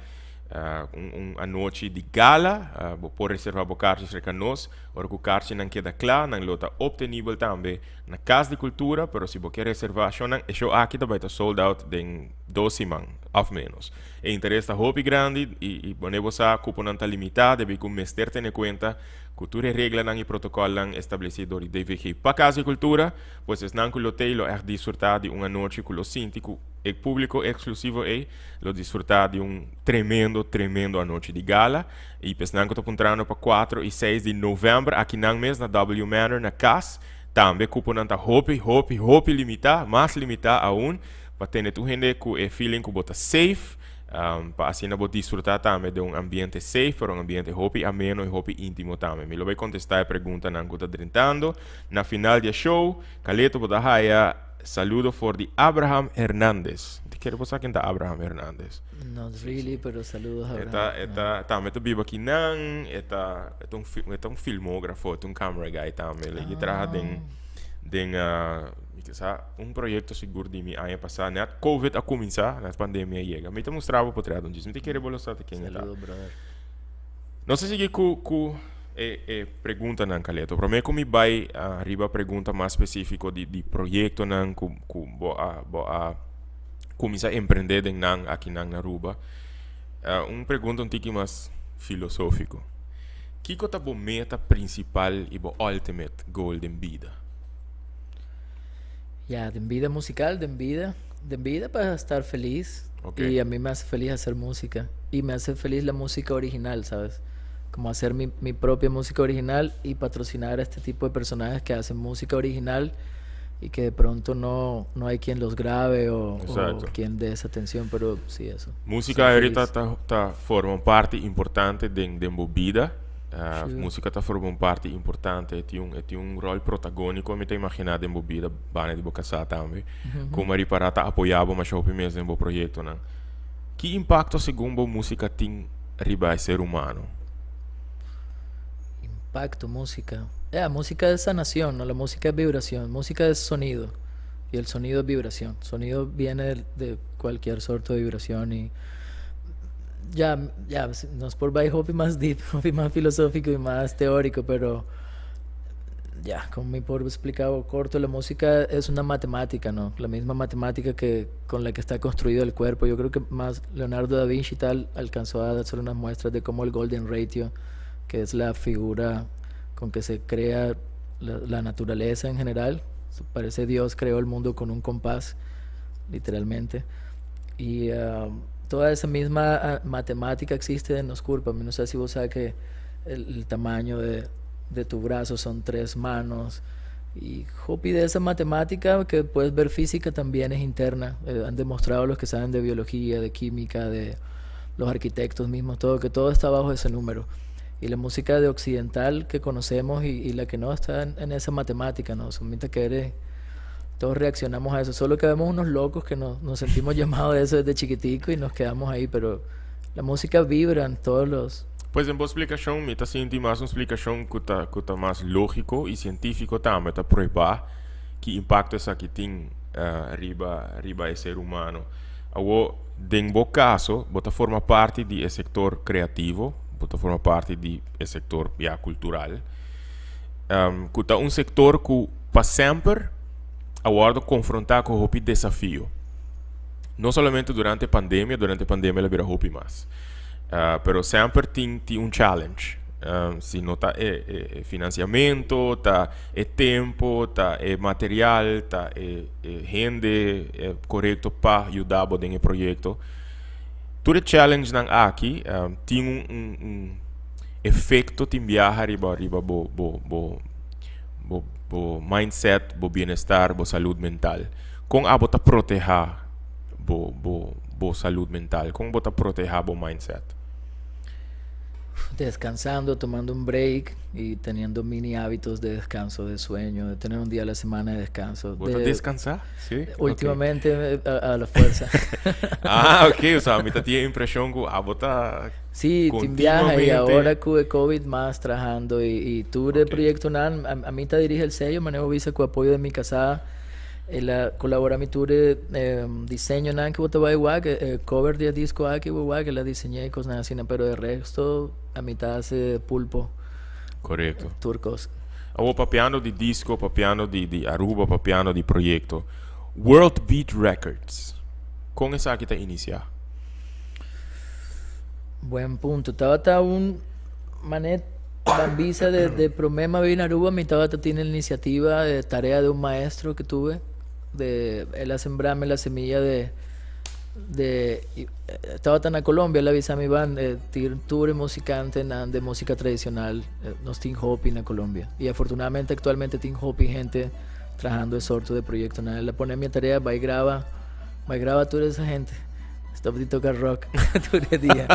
Uh, un, un anochi di gala. Uh, bo por reserva bo karchi serka nos. Ora ku karchinan keda kla, nan lo ta optenibel tambe na Kas di Kultura, pero si bo ke reserva shownan, e show aki ta bai ta sold out den dos siman òf ménos. E interes ta hopi grandi i i pone bo sa kuponan ta limitá debí ku mester tene kuenta ku tur e reglanan i protokòlnan establesí dor di DVG pa Kas di Kultura, pues esnan ku lo t'ei lo ègt disfrutá di un anochi ku lo sinti ku e públiko eksklusivo ei lo disfrutá di un tremendo tremendo anochi di gala. I pa esnan ku ta puntrando pa kuatro i seis di novèmber akinan mes na W Manor na kas, Tambe cuponan ta hopi, hopi, hopi limita, mas limita aun, pa tene tur hende cu e feeling cu bo ta safe, pa asina bo disfruta tambe den un ambiente safe, pero un ambiente hopi ameno y hopi intimo tambe. Mi lo bay contesta e preguntanan cu ta drentando. Na final di e show, Caleto bo ta haya saludo for di Abraham Hernandez. Di kere bo sa ken ta Abraham Hernandez? Not really, pero saludos Abraham. E ta, e ta, tambe ta biba akinan, e ta, e ta un, e ta un filmografo, e ta un camera guy tambe. Like, e traha den, Den mi ke sa un proyecto sigur di mi aña pasa net covid a cuminsa, net pandemia a yega. Mi ta mustra bo potret un djis. Mi ta kere bo lo sa ta ken e ta. Saludo, brother. Nos a sigui cu cu e e preguntanan, Caleto. Prome cu mi bay riba pregunta mas specifico di di proyectonan cu cu bo a bo a cuminsa emprende den nan akinan na Aruba, un pregunta un tiki mas filosofico. Kiko ta bo meta principal y bo ultimate goal den bida? Ya, den bida musical, den bida, den bida pa estar feliz. Okay. Y a mí me hace feliz hacer música. Y me hace feliz la música original, ¿sabes? Como hacer mi, mi propia música original y patrocinar a este tipo de personajes que hacen música original y que de pronto no, no hay quien los grabe o, o Exacto. quien dé esa atención, pero sí, eso. Música Ser ahorita feliz. ta, ta forma un parti importante den, den bo bida. Sí. Música ta forma un parti importante. E tin un, e tin un rol protagónico, mi ta imagina, den bo bida, banda di bo casá tambe. Como ripará ta apoyá bo masha hopi mes den bo proyectonan. Ki impacto segun bo música tin riba e ser humano? Impacto, música. Música es sanación, ¿no? La música es vibración, música es sonido. Y el sonido es vibración. Sonido viene de cualquier sorto de vibración y ya, ya, no es por bay hopi mas deep, hopi mas filosófico y mas teórico, pero ya, como mi por explicado corto, la música es una matemática, ¿no? La misma matemática que con la que está construido el cuerpo. Yo creo que más Leonardo da Vinci y tal alcanzó a hacer unas muestras de cómo el Golden Ratio, que es la figura con que se crea la naturaleza en general. Parece Dios creó el mundo con un compás, literalmente. Y toda esa misma matemática existe en los cuerpos. No sé si vos sabes que el tamaño de tu brazo son tres manos. Y hopi de esa matemática que puedes ver física también es interna. Han demostrado los que saben de biología, de química, de los arquitectos mismos, todo, que todo está bajo ese número. Y la música de occidental que conocemos y la que no está en esa matemática, ¿no? Son que eres, todos reaccionamos a eso. Solo que vemos unos locos que nos sentimos llamados de eso desde chiquitico y nos quedamos ahí, pero la música vibra en todos los. Pues den bo explicacion, mi ta sinti mas un explicacion cu ta mas logico y cientifico tambe, ta prueba ki impacto esaki tin riba e ser humano. Awo, den bo caso, bo ta forma parti di e sector creativo, bo ta forma parti di e sector ya cultural. Cu ta un sector cu pa semper a wordo confronta cu hopi desafio. No solamente durante pandemia, durante pandemia el a bira hopi mas. Pero semper tin un challenge. Si no ta e financiamento, ta e tempo, ta e material, ta e hende corecto pa yuda bo den e proyecto. Tur e challenge nan aki tin un efecto, tin biaha riba bo mindset, bo bienestar, bo salud mental. Con abo ta proteha bo salud mental? Con bo ta proteha bo mindset? Descansando, tomando un break y teniendo mini hábitos de descanso, de sueño, de tener un día a la semana de descanso. Bo ta descansa? Si? Últimamente a la fuerza. Ah, ok. O sea, mi ta tin impresion cu abo ta Sí, tin biaha y ahora cu e COVID mas trahando y tur e proyecto nan, ami ta dirige el sello, manejo visa cu apoyo de mi casada, el a colabora mi tur diseño nan cu bo ta bay wak, cover di e disco aki bo wak, el a diseña y cosnan asina, pero de resto ami ta hace pulpo. Tur cos. Awo papiando di disco, papiando di Aruba, papiando di proyecto. World Beat Records. Con esaki ta inicia? Buen punto. Tabata un manet bambisa de prome m'a bin Aruba, mi tabata tin iniciativa de tarea de un maestro que tuve, de el a sembrarme la semilla de tabata na Colombia, el a bisa mi ban tin tur musicante nan de música tradicional, nos tin hopi na Colombia. Y afortunadamente actualmente tin hopi hende trahando e sorto de proyecto. Nan, el a pone mi tarea, bay graba tur esa hende. Stop di toca rock tur dia.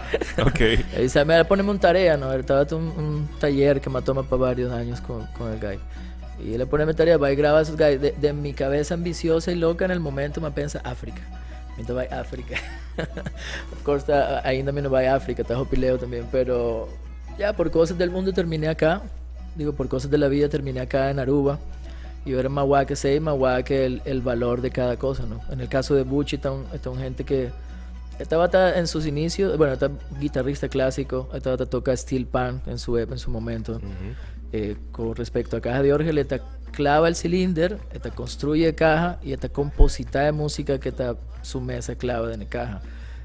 Y se me pone un tarea, ¿no? Estaba un taller que me toma para varios años con el guy. Y él le pone mi tarea, va y graba a esos guys. De mi cabeza ambiciosa y loca en el momento mi a pensa África. Mi ta bay África. Of course, ainda mi no bay África, ta hopi leu también, pero ya por cosas del mundo terminé acá. Digo, por cosas de la vida terminé acá en Aruba. Y ora m'a wak esey, m'a wak el, el valor de cada cosa, no? En el caso de Buchi, ta un, ta un gente que tabata en sus inicios, bueno, ta guitarrista clásico, tabata toca steel pan en su, en su momento. Con respecto a Caja de Orgel, e ta clava el cilinder, e ta construye e caja y e ta composita e musica que ta su mes a clava den e caja.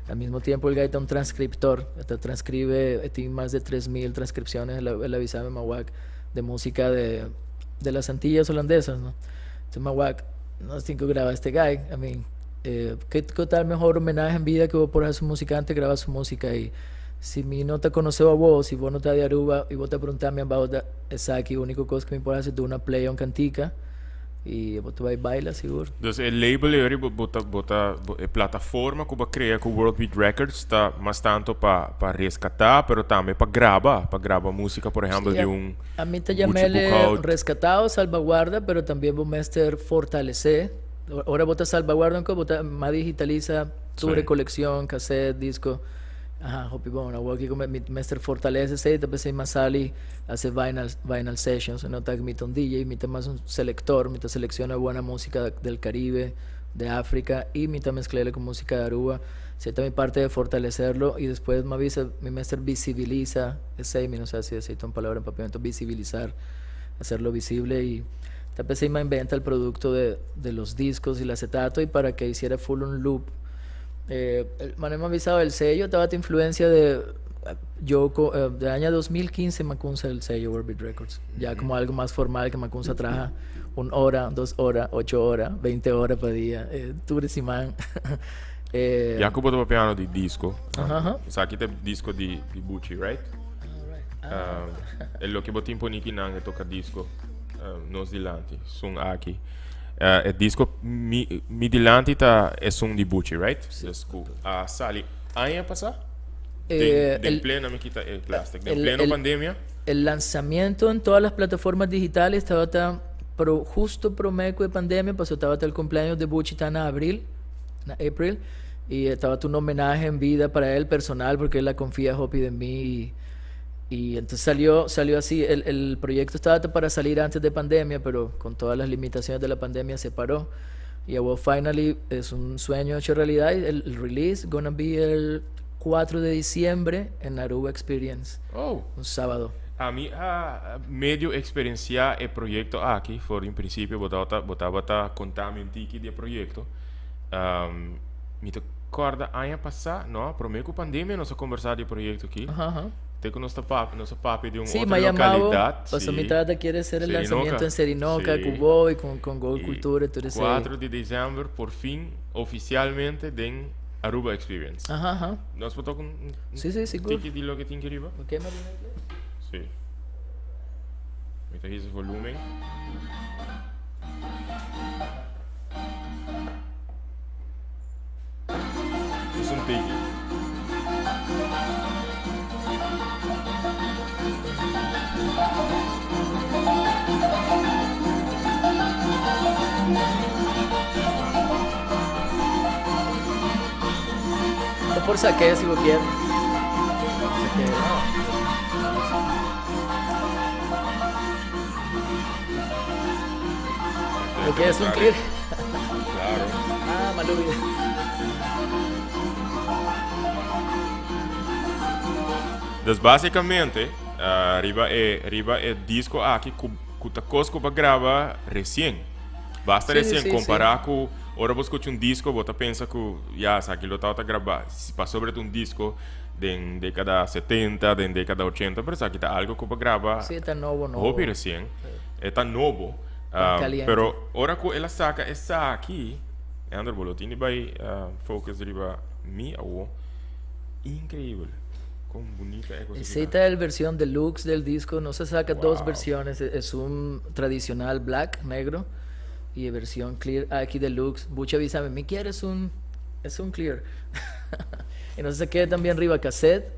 Al mismo tiempo el guy ta un transcriptor, e ta transcribe, e tin mas de 3000 transcripciones, el a, el a bisa mi mawak, de musica de, de las Antillas Holandesas, no? Entonces mawak, nos tin cu graba este guy, I mean, ke, ke tal mehor homenahe en vida que bo por haci un musicante, graba su musica y si mi no ta conoce abo, si bo no ta di Aruba y bo ta pregunta mi about esaki, unico cos cu mi por haci duna play a un cantica y bo ta bay baila sigur. Dus e label ey bo bo ta bo ta e plataforma cu bo a crea cu World Beat Records ta mas tanto pa pa rescata pero tambe pa graba, pa graba musica por ehempel di un A mi ta Gucci yam'el Boekhoudt. rescata o salvaguarda pero tambien bo mester fortalece. Ora bo ta salvaguarda un cos bo ta mas digitalisa tur e coleccion, cassette, disco. Aha, hopi bon. Awor kiko mi mester fortalece esey ta pesey mas sali hace vinyl, vinyl sessions. No ta mi ta un DJ, mi ta mas un selector, mi ta selecciona buena musica del Caribe, de Africa y mi ta mezclele con musica de Aruba. Esey ta mi parte de fortalecerlo y despues mi a bisa mi mester visibilisa esey, mi no sa si esey ta un palabra en papiamento, visibilizar, hacerlo visible y ta pesey mi a inventa el producto de, de los discos y el acetato y para que hiciera full un loop. Manera mi a bisa el sello tabata influencia de yo de aña 2015 mi a cunsa el sello World Beat Records ya como algo mas formal que mi a cunsa traha un hora, dos hora, ocho hora, 20 hora pa dia, tur e siman. Ya cu bo ta papiando di disco, esaki ta e disco di Buchi, right? E loke bo tin poni kinan e toca disco nos dilanti, sun aki. E disco mi, mi dilanti ta esun di Buchi, right? Sí. Dus ku a sali aña pasá? Eh, Den, den el, pleno, mi kita e plastic, den el, pleno el, pandemia. el lanzamiento en todas las plataformas digitales tabata pro, justo promé ku e pandemia, paso tabata el cumpleaños de Buchi ta na abril, na April, y tabata un homenaje en vida para él personal, porque él la confía hopi den mi y Y entonces salió, salió así, el, el proyecto estaba para salir antes de pandemia, pero con todas las limitaciones de la pandemia se paró. Y ahora finally es un sueño hecho realidad. El, el release gonna be el 4 de diciembre en Aruba Experience. Oh. Un sábado. Ami a medio experiencia e proyecto aki for di un principio bo tabata bo tabata conta mi un tiki di e proyecto. Mi ta corda aña pasa, no, prome cu pandemia nos a conversa di e proyecto aki. Aha, aha. Te cu nos ta papia, nos a papia di un Sí, otro me ha llamado, localidad. pasó mi Sí. tata quiere hacer el Serinoca. lanzamiento en Serinoca, Sí. cu bo y con, con Gol Y Cultura y todo ese. 4 di december por fin oficialmente den Aruba Experience. Aha, aha. Nos por toca un, un Sí, sí, sigur. tiki di loke tin ki riba? Ok, Marina? Sí. Mi ta hisa volumen. Es un tiki. O por saque si vos quieres. Saque. Lo que es un clip. Claro. Ah, Malubi. Dus basicamente, riba e riba e disco aki cu cu ta cos cu bo a graba recien. Basta Sí, recien sí, compara sí. cu ora bo scucha un disco bo ta pensa cu ya esaki lo tabata graba si pasobra ta un disco den decada setenta, den decada ochenta, pero esaki ta algo cu bo a graba Sí, ta nobo, nobo. hopi recien. E ta nobo. Tan caliente. Pero ora cu el a saca esaki, Leandro bo lo tin di bay focus riba mi awo. Increibel. Con bunita e cosa Esa ta el versión deluxe del disco. No se saca dos versiones. Es un tradicional black, negro, y versión clear aquí deluxe. Bucha avísame, ¿me quieres un? Es un clear. Y no se queda también riba cassette.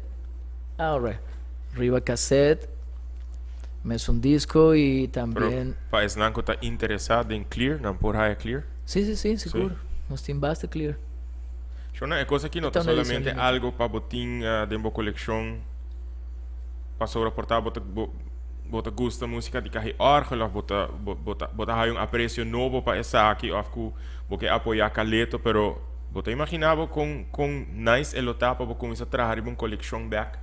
Ahora, riba cassette. Me es un disco y también. Pero pa esnan cu ta interesa den clear, nan por haya clear? Sí, sí, sí, Sí. seguro. Nos tin basta clear. Shona, e cosa aki no Esta ta una edición solamente limitada. algo pa bo tin den bo coleccion pasobra por ta bo ta bo. Bo ta gusta músika di kahi òrgel òf bo ta bo ta bo ta haña un apresio nobo pa esaki òf ku bo ke apoyá Caleto pero bo ta imaginá bo kon kon nice e lo ta pa bo kuminsá traha riba un kolekshon bèk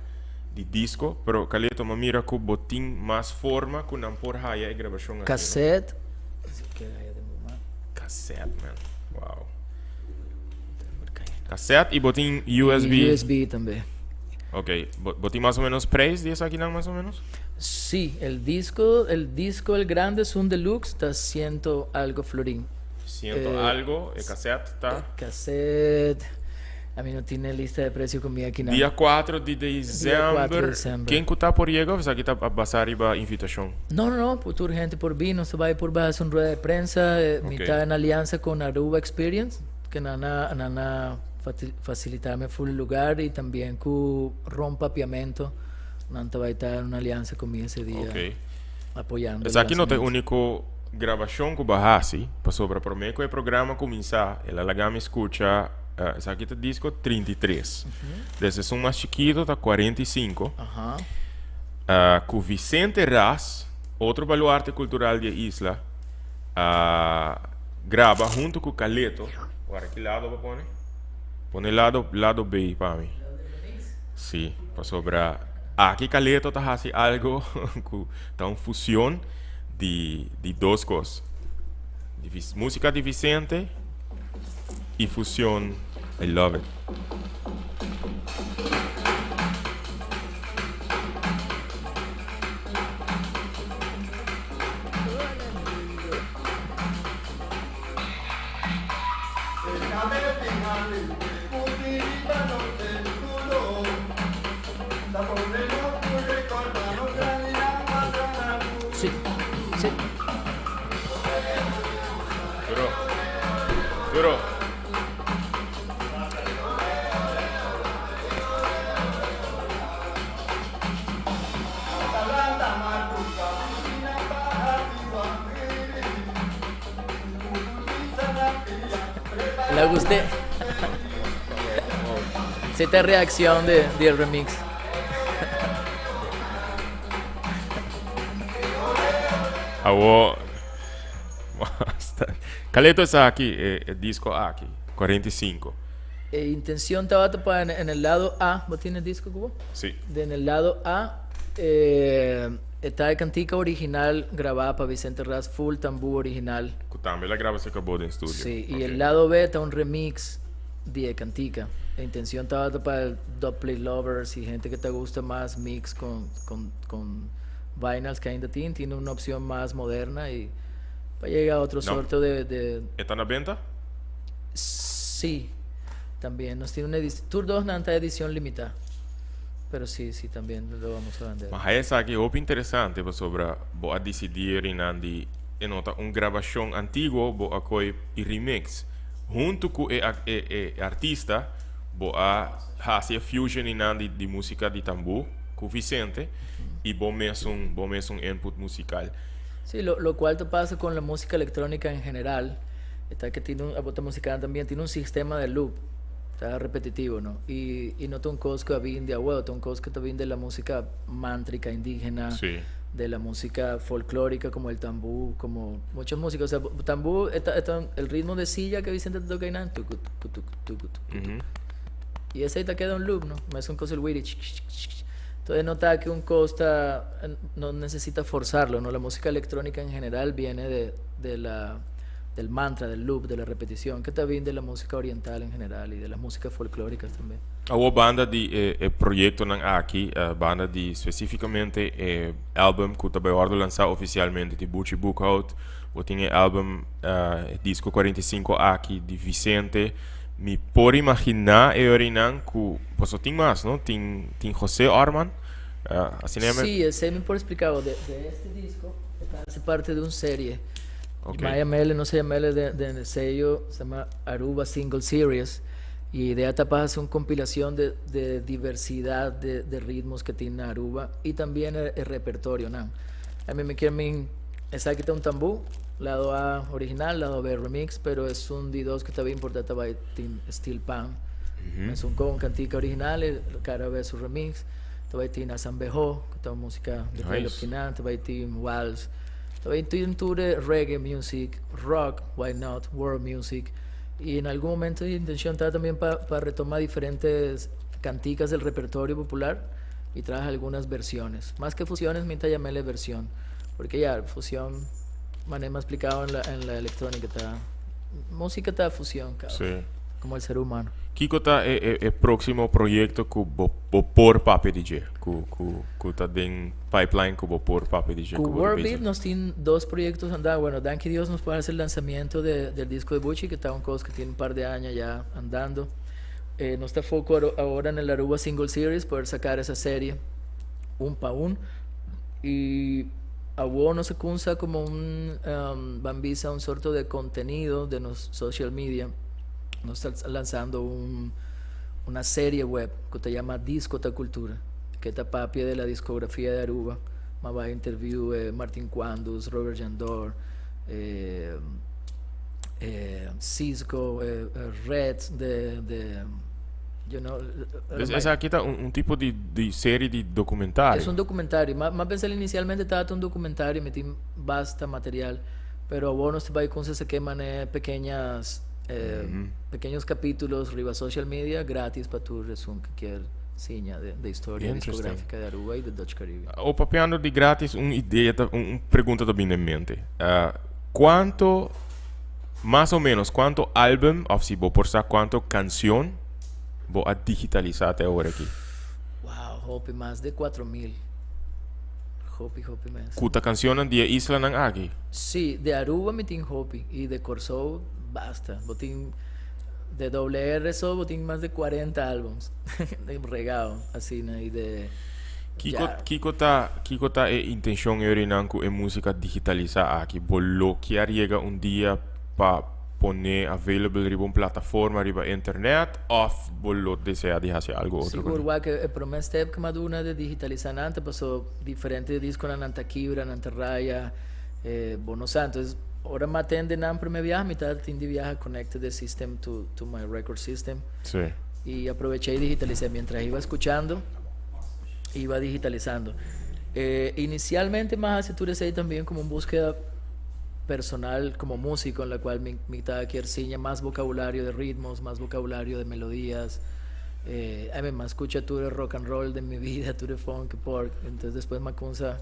di disko pero Caleto mi a mira ku bo tin mas forma ku nan por haya e grabashon aki no? Cassette. Cassette man wow Cassette y bo tin USB? Y USB tambe. Ok, bo, bo tin mas o menos prijs di esakinan mas o menos? Sí, el disco, el disco el grande es un deluxe, ta ciento algo florin. Ciento eh, algo, e cassette ta? E cassette, a mi no tin lista de precio con mi aki nan. Dia 4 di december. Dia 4 di december. Ken ku ta por yega of esaki ta basa riba invitacion? No, no, no, por tur gente por bin, nos ta bai por bai haci un rueda de prensa, eh, mi ta en alianza con Aruba Experience, que nan a, nan a facilitarme full lugar y también cu Ron Papiamento, nan ta bai ta en una alianza con mi ese dia, apoyando el Esaki no ta e lanzamiento. unico grabacion cu bo a haci, pasobra prome cu e programa cuminsa, el a laga mi scucha, esaki ta disco 33, des esun mas chikito ta 45, cu Vicente Ras, otro baluarte cultural di e isla, a graba hunto cu Caleto. Ora ki lado bo pone? Pone lado lado B pa mi. Sí, pasobra aki Caleto ta haci algo cu ta un fusion di di dos cos. Di musica di Vicente y fusion. I love it. Sí, sí. Duro. Duro. Le gusté. Esta reacción de, del remix. Awo. Caleto esaki, e, e disco aki, 45. E intencion tabata pa en, en el lado A, ¿bo tin e disco cu bo? Sí. De en el lado A, eh, e ta e cantica original grabá pa Vicente Ras, full tambú original. Cu tambe el a graba cerca bo den studio. Sí, y el lado B ta un remix di e cantica. E intencion tabata pa el dubplate lovers y gente que ta gusta mas mix con, con, con vinyls que ainda tin, tin una opcion mas moderna y pa yega a otro No. sorto de, de E ta na benta? Sí, también nos tiene una edición, tur dos nan ta edición limitada, pero sí, sí, también lo vamos a vender. Ma haya esaki hopi interesante pasobra bo a disidí rinan di e no ta un grabashon antiguo bo a koy i remix huntu ku e e e artista bo a hasi e fusion rinan di di musika di tambú ku Vicente i bo mesun bo mesun input musical. Sí, lo lo cual te pasa con la música electrónica en general. Está que tiene un, abo ta también, tiene un sistema de loop, está repetitivo, ¿no? Y, y no ta un cos cu a bin di awe, ta un cos cu ta bin de la música mántrica indígena, Sí. de la música folclórica como el tambú, como muchas músicas. O sea, tambú, está, está el ritmo de silla que Vicente te toca ahí, nan, tucu, tucu, tucu, tucu, tucu. Y ese ahí te queda un loop, ¿no? Es un cos el wiri, ch, ch, ch, ch. Entonces nota que un costa no necesita forzarlo, ¿no? La música electrónica en general viene de, de la, del mantra, del loop, de la repetición, que también de la música oriental en general y de las músicas folclóricas también. Awor banda di e e proyectonan aki, banda di specificamente e album cu ta bay wordo lansa oficialmente di Buchi Boekhout, bo tin e album e disco 45 aki di Vicente, mi por imagina e orinan cu, paso tin mas no, tin tin Jose Orman, asina e. Sí, esey mi por explica bo, de de este disco hace parte de un serie. Ok. Maya Mele, no se Mele de, de sello, se llama Aruba Single Series. Y idea ta pa haci un compilacion de, de diversidad de, de ritmos que tin na Aruba y tambien e, e repertorio nan. A mi mi kier min, esaki ta un tambú, lado A original, lado B remix, pero esun di dos cu ta bien importa ta bay tin steel pan. Esun con cantica original y cara B su remix. Tambe tin Asambeho, cu ta musica di Nice. Tambe tin Wals. Tambe tin tur reggae music, rock, why not, world music. Y en algún momento la intención está también para retomar diferentes canticas del repertorio popular y traje algunas versiones. Más que fusiones, mi ta yam'e versión. Porque ya, fusión, manera m'a explicado en la electrónica, ta, musica ta fusión, cabrón. Como el ser humano. Kico ta e proximo proyecto cu bo por papia di dje? Cu ta den pipeline cu bo por papia di dje? Cu World nos tin dos proyectos andando. Bueno, danki Dios nos por haci e lanzamiento del disco de Buchi, cu ta un cos cu tin un par di aña ya andando. Nos ta foco awor en el Aruba Single Series, poder saca esa serie un pa un. Y awor nos usa como un ban bisa, un sorto de contenido de nos social media. Nos ta lanzando una serie web cu se yama Disco Ta Cultura, cu ta papia di la discografia di Aruba. M'a bay interview Martin Quandus, Robert Jandor, Cisco, Red de Esaki ta un tipo di serie di documentario. E un documentario. M'a pensa inicialmente tabata un documentario, mi tin basta material, pero awor nos ta bay cu esaki manera pequeños capítulos riba social media gratis pa tur esun cu kier siña di historia discografica di Aruba y di Dutch Caribbean. O papiando di gratis, un idea, un pregunta ta bin na mente. Cuanto, mas o menos, cuanto album, of si bo por sa cuanto cancion, bo a digitalisa te awor aki? Wow, hopi, mas di 4 mil. Hopi, hopi mes. Cu ta cancion di islanan aki? Si, di Aruba mi tin hopi y di Corsou basta. Bo tin di WR so, bo tin mas di 40 albums regado asina, y di Kico ta e intencion nan cu e musica digitalisa aki? Bo lo kier yega un dia pa pone available riba un plataforma riba internet of bo lo desea di haci algo otro? Sigur, wak, e prome step cu m'a duna di digitalisa nan ta paso diferente disco nan ta kibra, nan ta raya, bo no sa. Entonces, ora m'a tende nan prome biaha, mi ta tin di biaha connected the system to my record system. Y aproveché y digitalicé. Mientras iba escuchando, iba digitalizando. Inicialmente m'a haci tur esey también como una búsqueda personal como músico en la cual mi kier siña más vocabulario de ritmos, más vocabulario de melodías. Ami m'a scucha tur rock and roll di mi vida, tur funk, pop. Entonces despues m'a cuminsa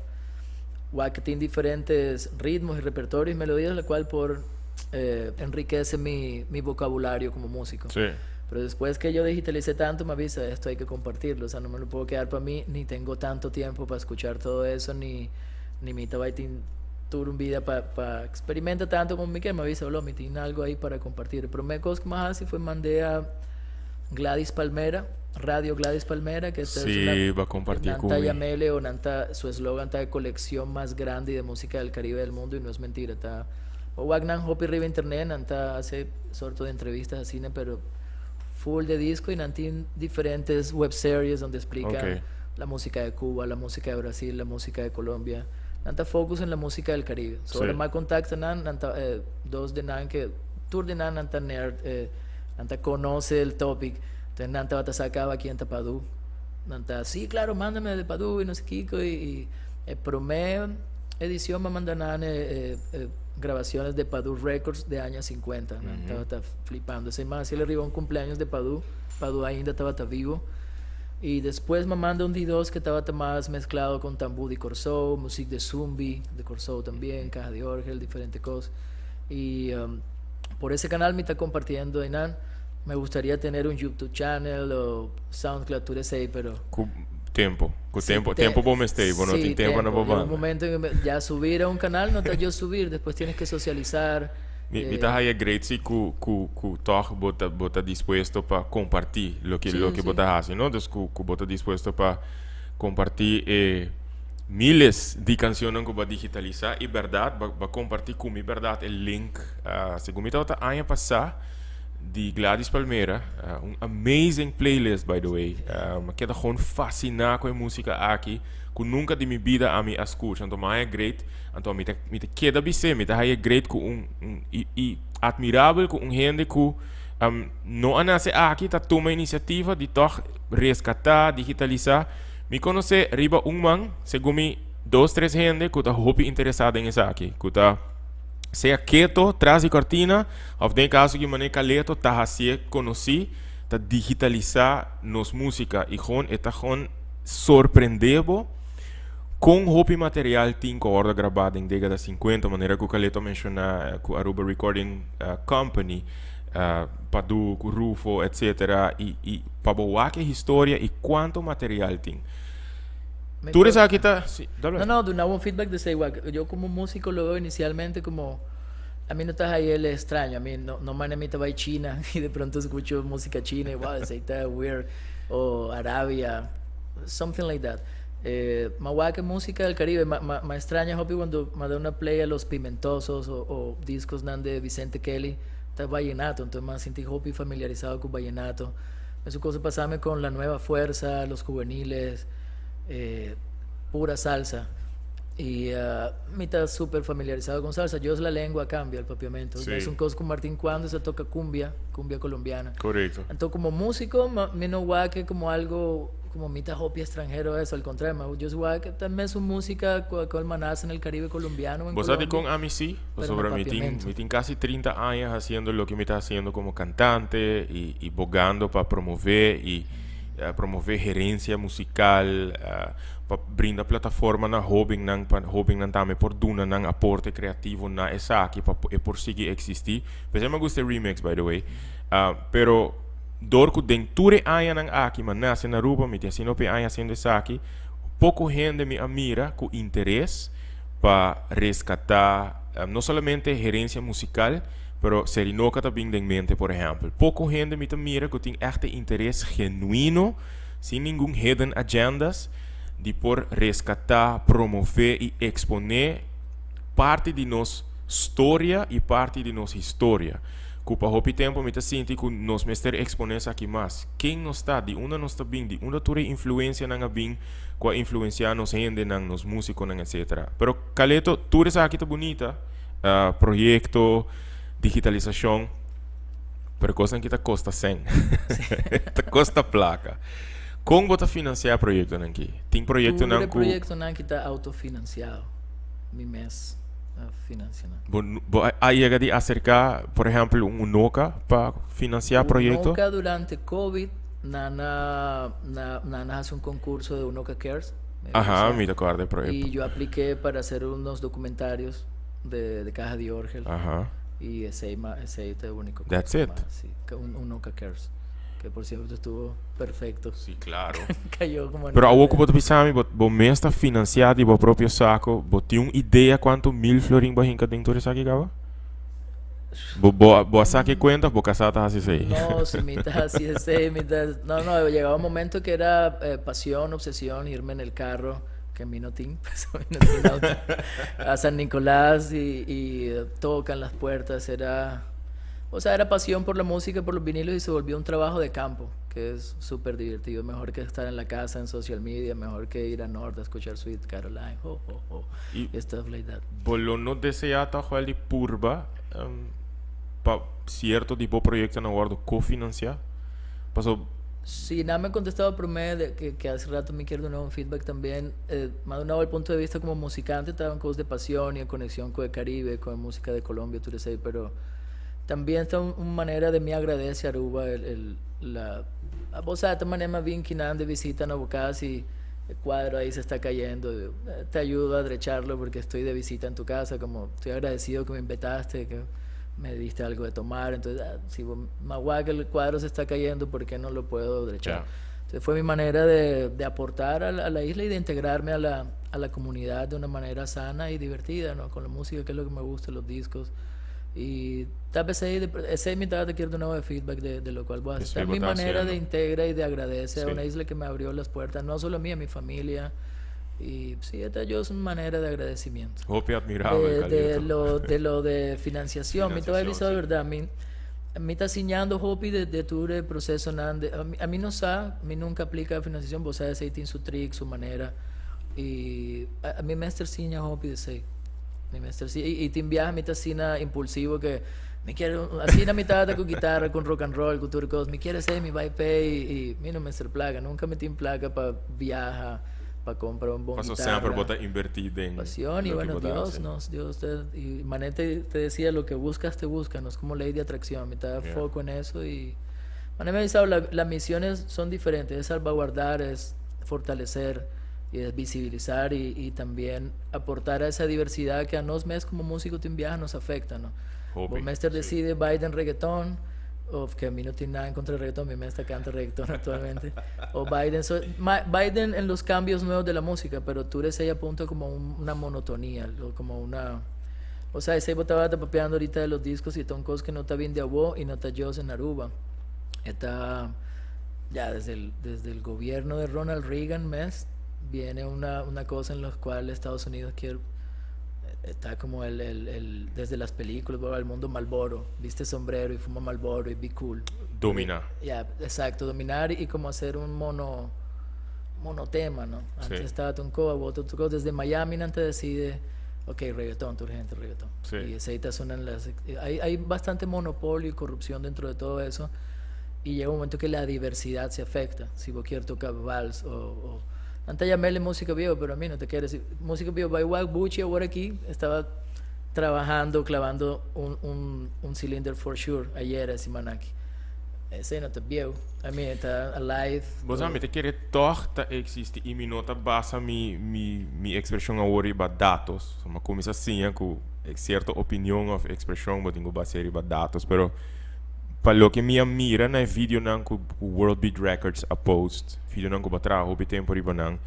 que tiene diferentes ritmos y repertorios y melodías, la cual por enriquece mi vocabulario como músico. Pero después que yo digitalicé tanto, m'a bisa, esto hay que compartirlo. O sea, no me lo puedo quedar para mí, ni tengo tanto tiempo para escuchar todo eso, ni mi tin tur un vida para pa experimenta tanto como mi que m'a bisa, mi tin algo ahí para compartir. Pero prome cos cu m'a haci fue mand'e a Gladys Palmera, Radio Gladys Palmera, que esta es una, va a compartir nan ta yam'e o nan ta, su eslogan ta colección más grande de música del Caribe del mundo y no es mentira. Ta, o wak nan hopi riba internet, nan ta hace sorto de entrevistas así, pero full de disco y nan tin diferentes web series donde explican la música de Cuba, la música de Brasil, la música de Colombia. Nan ta focus en la música del Caribe. So, m'a contacta nan, nan ta, dos di nan cu tur di nan nan ta nerd, nan ta conoce el topic. Entonces nan ta saca aki ta Padu. Nan ta, sí, claro, mándame de Padu y no sé qué. Y prome edicion m'a manda nan grabaciones de Padu Records de años 50. Nan tabata flipando. Asina, m'a haci riba un cumpleaños de Padu. Padu ainda tabata vivo. Y despues m'a manda un D2 cu tabata mas mezclado cu tambú di Corsou, musica di Zumbi, di Corsou tambe, caja de orgel, diferente cos. Y por ese canal mi ta compartiendo, Enan. Me gustaría tener un YouTube channel o SoundCloud, tur esey, pero Cu tempo, cu tempo, tempo bo mester, bo no tin tempo na bo banda. Un momento en que ya subir a un canal no ta yo subir, después tienes que socializar. Mi ta haya great si cu toch bo ta dispuesto pa comparti loke bo ta haci, no? Dus cu bo ta dispuesto pa comparti miles di cancion cu bo a digitalisa y berdad bo a comparti cu mi berdad e link, segun mi tabata aña pasa di Gladys Palmera, un amazing playlist, by the way. M'a keda gewoon fascina cu e musica aki, cu nunca di mi bida ami a scucha. Anto m'a great, anto mi ta keda bis'e, mi ta haya great cu un y admirabel cu un hende cu no a nace aki ta tuma iniciativa di toch rescata, digitalisa. Mi conoce riba un man, segun mi, dos, tres hende cu ta hopi interesa den esaki, cu ta sea keto tras di cortina of den e caso ki mane Caleto ta hacié conoci, ta digitalisa nos musica y gewoon e ta gewoon sorprende bo con hopi material tin cu a wordo graba den decada 50, manera cu Caleto a menciona cu Aruba Recording Company, Padu cu Rufo etc. Y y pa bo wak e historia y cuanto material tin. Tur esaki ta, si, dale. No, no, duna un feedback de esey wak. Yo como musico lo veo inicialmente como, a mi no ta haye el extraño, a mi no, no mane mi ta bay China y de pronto escucho musica china y wow, esey ta weird, o Arabia, something like that. Ma wak e musica del Caribe, ma, ma, ma extraña hopi cuando ma da una play a Los Pimentosos o, o discosnan de Vicente Kelly, ta vallenato, entonces m'a sinti hopi familiarizado cu vallenato. Mesun cosa pasame con La Nueva Fuerza, Los Juveniles, pura salsa. Y mi ta super familiarizado con salsa. Dios la lengua cambia el papiamento. Mesun cosa cu Martin Cuando se toca cumbia, cumbia colombiana. Entonces como musico mi no wak como algo como mi ta hopi extranhero eso, al contrario, ma yo wak ta mesun musica cu cual m'a nace en el Caribe colombiano o en Bo sa Colombia. Dicon ami si? Pero na Pasobra mi tin, papiamento. Mi tin casi 30 aña haciendo loke mi ta haciendo como cantante y, y bogando pa promove y promove herencia musical, pa brinda plataforma na hobennan, pa hobennan tambe por duna nan aporte creativo na esaki pa e por sigui existi. P'esei mi a gusta e remix, by the way. Pero dor cu den tur e añanan aki mi a nace na Aruba, mi tin asina hopi aña haciendo esaki, poco hende mi a mira cu interes pa rescata no solamente herencia musical, pero Serinoca ta bin den mente, por ehempel. Poco hende mi ta mira cu tin echt e interes genuino, sin ningun hidden agendas, di por rescata, promove y expone parti di nos storia y parti di nos historia. Cu pa hopi tempo mi ta sinti cu nos mester expone esaki mas. Ken nos ta? Di unda nos ta bin? Di unda tur e influencianan a bin cu a influencia nos hendenan, nos musiconan, etcetera? Pero Caleto, tur esaki ta bunita, proyecto, digitalisacion, pero cosnan aki ta costa cen. Ta costa placa. Con bo ta financia e proyectonan aki? Tin proyectonan Tur e cu proyectonan aki ta autofinanciado. Mi mes a financia nan. Bo, bo a yega di acerca, por ehempel, un Unoca pa financia proyecto? Unoca durante COVID, nan a, na, nan a haci un concurso de Unoca Cares. Me Aha, parece. Mi ta acorda e proyecto. Y yo apliqué para hacer unos documentarios de Caja de Orgel. Y esey, ma, esey ta e único cosa That's it. mas, sí. Que un Unoca Cares. Que por cierto estuvo perfecto. Sí, claro. Cayó como Pero anillo awor al cu bo dedo. ta bisa mi, bo, bo mes ta financia di bo propio saco, bo tin un idea cuanto mil florin bo a hinca den tur esaki caba? Bo, bo, bo a saca e cuenta of bo casa ta haci esey? No, si mi ta haci esey, mi ta... No, no, llegaba un momento que era pasión, obsesión, irme en el carro, que mi no tin, pues mi no tin auto, a San Nicolás y tocan las puertas, era... O sea, era pasión por la música, por los vinilos y se volvió un trabajo de campo, que es súper divertido, mejor que estar en la casa, en social media, mejor que ir a Norte a escuchar Sweet Caroline, ho, ho, ho, Y y stuff like that. Bo lo no desea toch wel di purba pa cierto tipo proyectonan wordo cofinancia? Paso Sí, nada me ha contestado promé de que hace rato me quiero dar un feedback también. Me ha dado el punto de vista como musicante, estaba en cosas de pasión y en conexión con el Caribe, con música de Colombia, tú sabes, pero también está una un manera de me agradecer a Aruba el, la, o sea, de esta manera más bien que nada de visita a casa y el cuadro ahí se está cayendo, te ayudo a drecharlo porque estoy de visita en tu casa, como estoy agradecido que me invitaste, que me diste algo de tomar, entonces, ah, si me que el cuadro se está cayendo, ¿por qué no lo puedo drechar? Entonces fue mi manera de aportar a la isla y de integrarme a la comunidad de una manera sana y divertida, ¿no? Con la música, que es lo que me gusta, los discos. Y tal vez ahí, ese es mi te quiero de nuevo de feedback de lo cual voy a hacer. Mi manera de integra y de agradecer a una isla que me abrió las puertas, no solo a mí, a mi familia. Y sí, esta yo es una manera de agradecimiento. Hopi admirable. De lo de financiación, mi te voy a avisar de verdad, mi ta siñando hopi de tur proceso nan de, ami no sa, mi nunca aplica financiación, bo sa esey tin su trick, su manera. Y ami mester siña hopi di esey. Mi mester siña y tin biaha mi ta asina impulsivo que Mi kier asina mi tata cu guitarra cu rock and roll cu tur cos. Mi kier esey mi bay p'e y mi no mester placa. Nunca mi tin placa pa viaha, pa compra un bon Paso guitarra. semper bo ta inverti den Pasión y loke bueno bo ta Dios haci. nos Dios te y manera te te decía lo que buscas te busca no es como ley de atracción mi ta foco en eso y manera mi a bisao la las misiones son diferentes es salvaguardar es fortalecer y es visibilizar y y también aportar a esa diversidad que a nos mes como musico tin biaha nos afecta no bo Hopi, mester sí. decide bay den reggaeton of que mi no tin nada en contra di reggaeton mi mes ta canta reggaeton actualmente o bay den so ma bay den en los cambios nuevos de la musica pero tur esey apunta como un una monotonia o como una osea esey bo tabata papiando ahorita de los discos y ta un cos que no ta bin di abo y no ta djos en Aruba e ta ya desde el desde el gobierno de Ronald Reagan mes viene una una cosa en la cual Estados Unidos kier ta como el el el desde las películas bo el mundo Marlboro viste sombrero y fuma Marlboro y be cool. Domina. Ya, exacto, dominar y como hacer un mono monotema, no? Antes tabata un co, awor ta otro co. Desde Miami nan ta decide, ok, reggaeton, tur hende reggaeton. Y esey ta sona en las... Hay, hay bastante monopolio y corrupción dentro de todo eso. Y llega un momento que la diversidad se afecta. Si bo kier toca vals o, o nan ta yamele musica viejo, pero ami no ta kere si musica viejo bay wak Buchi awor aki estaba trabajando, clavando un, un, un cilinder for sure ayer e siman aki. Esey no ta bieu. I mean, e ta alive. Bo sa, mi ta kere tòg ta eksistí i mi no ta basa mi, mi, mi ekspreshon awor riba datos. So, mi a kuminsá siña ku sierto opinion òf ekspreshon bo tin ku bas'é riba datos. Pero pa loke mi a mira na e videonan ku World Beat Records a post, videonan ku bo a traha hopi tempu riba nan,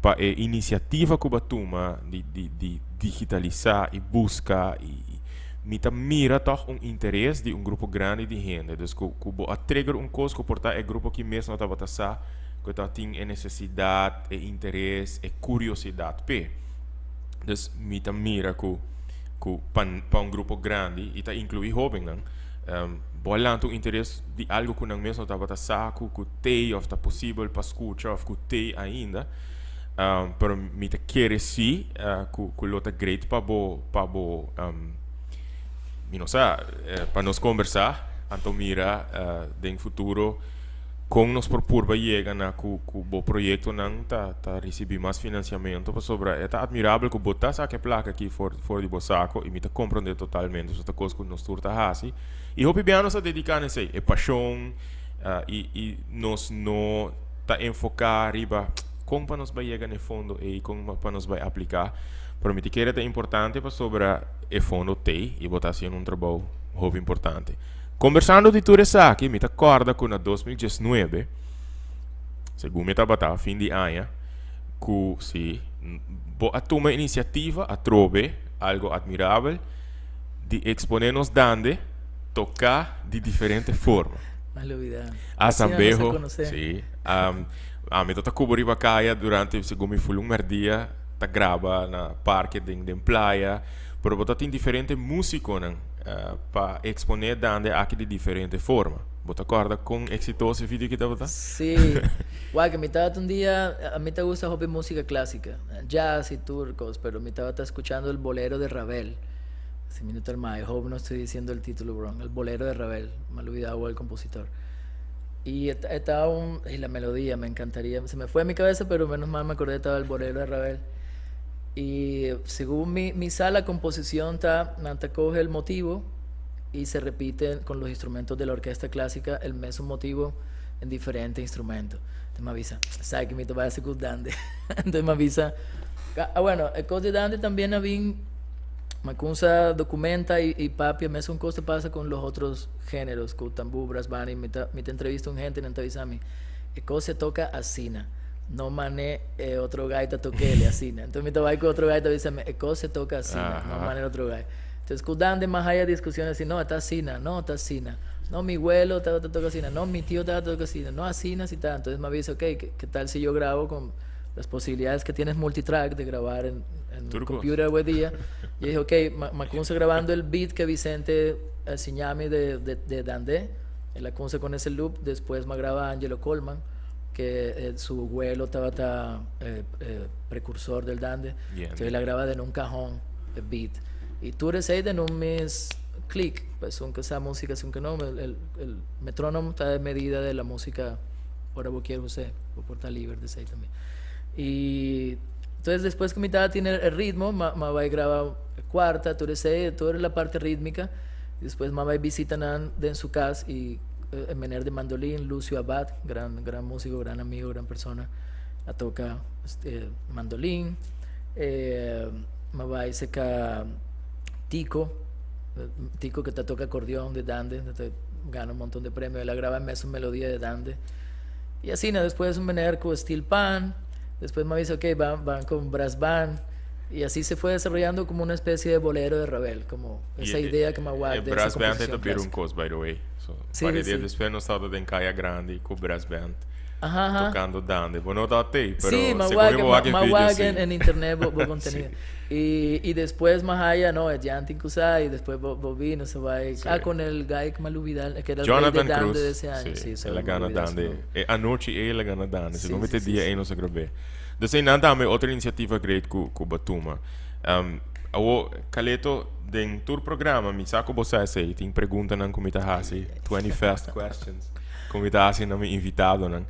pa e inisiativa ku bo a tuma di, di, di digitalisá i buska i Mi ta mira tòg un interes di un grupo grandi di hende. Dus ku ku bo a trigger un kos ku por ta e grupo aki mes no tabata sa ku ta tin e nesesidat, e interes, e kuriosidat p'e. Dus mi ta mira ku ku pa pa un grupo grandi i ta inkluí hóbennan, bo a lanta un interes di algu ku nan mes no tabata sa ku ku t'ei òf ta posibel pa skucha òf ku t'ei ainda. Pero mi ta kere si ku ku lo ta great pa bo pa bo mi no sa pa nos kombersá anto mira den futuro kon nos por purba yega na ku ku bo proyektonan ta ta risibí mas finansiamentu pasobra e ta admirabel ku bo ta saka e plaka aki for for di bo sako i mi ta komprondé totalmente so ta kos ku nos tur ta hasi i hopi bia nos ta dediká na esei e pashon i i nos no ta enfoká riba kon pa nos bai yega na e fondo ei, kon pa nos bai apliká. Pero mi ta kere ta importante pasobra e fondo t'ei i bo ta hasiendo un trabou hopi importante. Kombersando di tur esaki, mi ta kòrda ku na 2019, segun mi tabata, fin di aña, ku si bo a tuma inisiativa atrobe, algo admirabel, di eksponé nos dande toká di diferente forma. Mas lubida. A Asina San nos a Beho, conoce. sí. Um, ami ta ta cubo riba caya durante, segun mi fulun merdia, ta graba na parke den, den playa. Pero bo ta tin diferente musiconan uh, pa expone dande aki di diferente forma. Bo ta corda con exitoso e video aki tabata? Sí. Wak, mi tabata un dia, a mi ta gusta hopi musica clasica, jazz y tur cos, pero mi tabata escuchando el bolero de Ravel. Si mi no ta mal, I hope no estoy diciendo el título wrong, el bolero de Ravel, me he olvidado el compositor. Y estaba un, y la melodía me encantaría, se me fue de mi cabeza, pero menos mal me acordé, estaba el bolero de Ravel. Y según mi, mi sala composición está, Nanta coge el motivo y se repite con los instrumentos de la orquesta clásica el mismo motivo en diferentes instrumentos. Entonces me avisa, sabe que mi te va a hacer dande. Entonces me avisa, ah, bueno, el cos de dande también había Macunza documenta y, y papia, mesun cos ta pasa con los otros géneros, cu tambú, brass band, y mi ta, mi ta entrevista un gente y nan ta bisa mi, e cos se toca asina, no mane e otro guy ta toquele asina. Entonces mi ta bay cu otro guy ta bisa mi, e cos se toca asina, no mane el otro guy. Entonces cu dande mas haya discusiones así, no, ta asina, no, ta asina. No, mi güelo ta, ta toca asina, no, mi tío ta toca asina, no, asina, así ta. Entonces me avisa, ok, ¿qué, qué tal si yo grabo con las posibilidades que tienes multitrack de grabar en, en Tur cos. computer hoy día? Y dije, ok, ma cunsa grabando el beat que Vicente enseñame de, de, de Dandé, él la cunsa con ese loop, después me graba Angelo Coleman, que su abuelo estaba ta, precursor del Dande, Bien. entonces la graba en un cajón, el beat. Y tú eres ahí en un mes click, pues un cu sa musica, un cu no, el metrónomo ta e medida de la musica, ora bo kier us'e, bo por ta liber di esey tambe. Y entonces despues cu mi ta tin e ritmo, m'a bay graba cuarta, tur esey, tur la parte ritmica, y despues m'a bay bisita nan den su cas y e meneer di mandolin, Lucio Abad, gran, gran musico, gran amigo, gran persona, a toca mandolin. M'a bay seca Tico, Tico cu ta toca acordeon di Dande, ta gana un monton di premio, el a graba mesun melodia di Dande. Y asina, despues un meneer cu steel pan, despues m'a bisa ok, ban, ban con brass band, y así se fue desarrollando como una especie de bolero de Ravel, como esa idea que m'a wak de esa brass band composición ta bira un clásica. Cos, by the way. So, pare dia despues nos tabata den Caya Grandi cu brass band tocando Dande. Bo no tabata ei, pero Sí, m'a segun wak, mi bo wak e m'a video, wak sí. en internet bo contenido. Y despues m'a haya, no, e Jantin cu sa, y despues bo vino, se bay, ah, con el guy cu m'a lubida, que era el rey de Jonathan Dande Cruz, de ese año. Sí, Sí, el solo a m'a gana lubida su Dande. nombre. E anochi ei el a gana Dande. Segun mi te dia ei nos a grab'é. Dus einan tambe otro iniciativa great cu bo a tuma. Awo, Caleto, den tur programa mi sa cu bo sa esey, tin preguntanan cu mi ta haci, 20 fast questions, cu mi ta haci na mi invitadonan.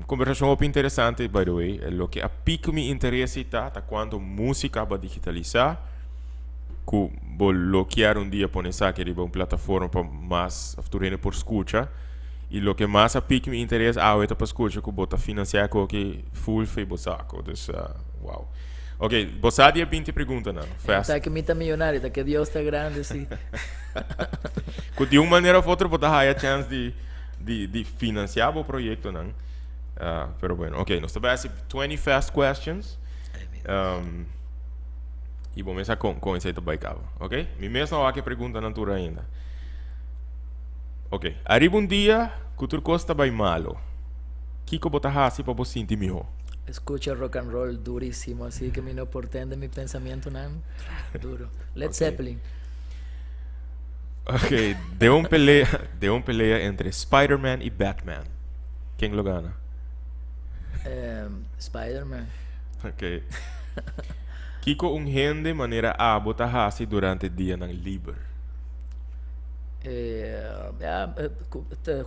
Conversacion hopi interesante, by the way. Loke a pica mi interes ei ta, ta cuanto musica bo a digitalisa, cu bo lo kier un dia pone esaki riba un plataforma pa mas of tur hende por scucha. Y loke mas a pica mi interes awe ta pa scucha cu bo ta financia koki full fe bo saco. Dus, wow. Ok, bo sa di e 20 preguntanan. Fast. Ta cu mi ta millonario, ta cu Dios ta grande, si. Cu di un manera of otro bo ta haya chance di financia bo proyectonan. Pero bueno, ok, nos ta bay haci 20 fast questions. Y bo mes sa con esey ta bay caba. Ok, mi mes no wak e preguntanan tur ainda. Ok, ariba un dia cu tur cos ta bay malo, kico bo ta haci pa bo sinti miho? Escucha rock and roll durísimo, así que mi no por tende mi pensamientonan duro. Led Zeppelin. Ok, de un pelea entre Spider-Man y Batman, ken lo gana? Spider-Man. Ok. Kico un hende manera abo ta haci durante dianan liber? Ja,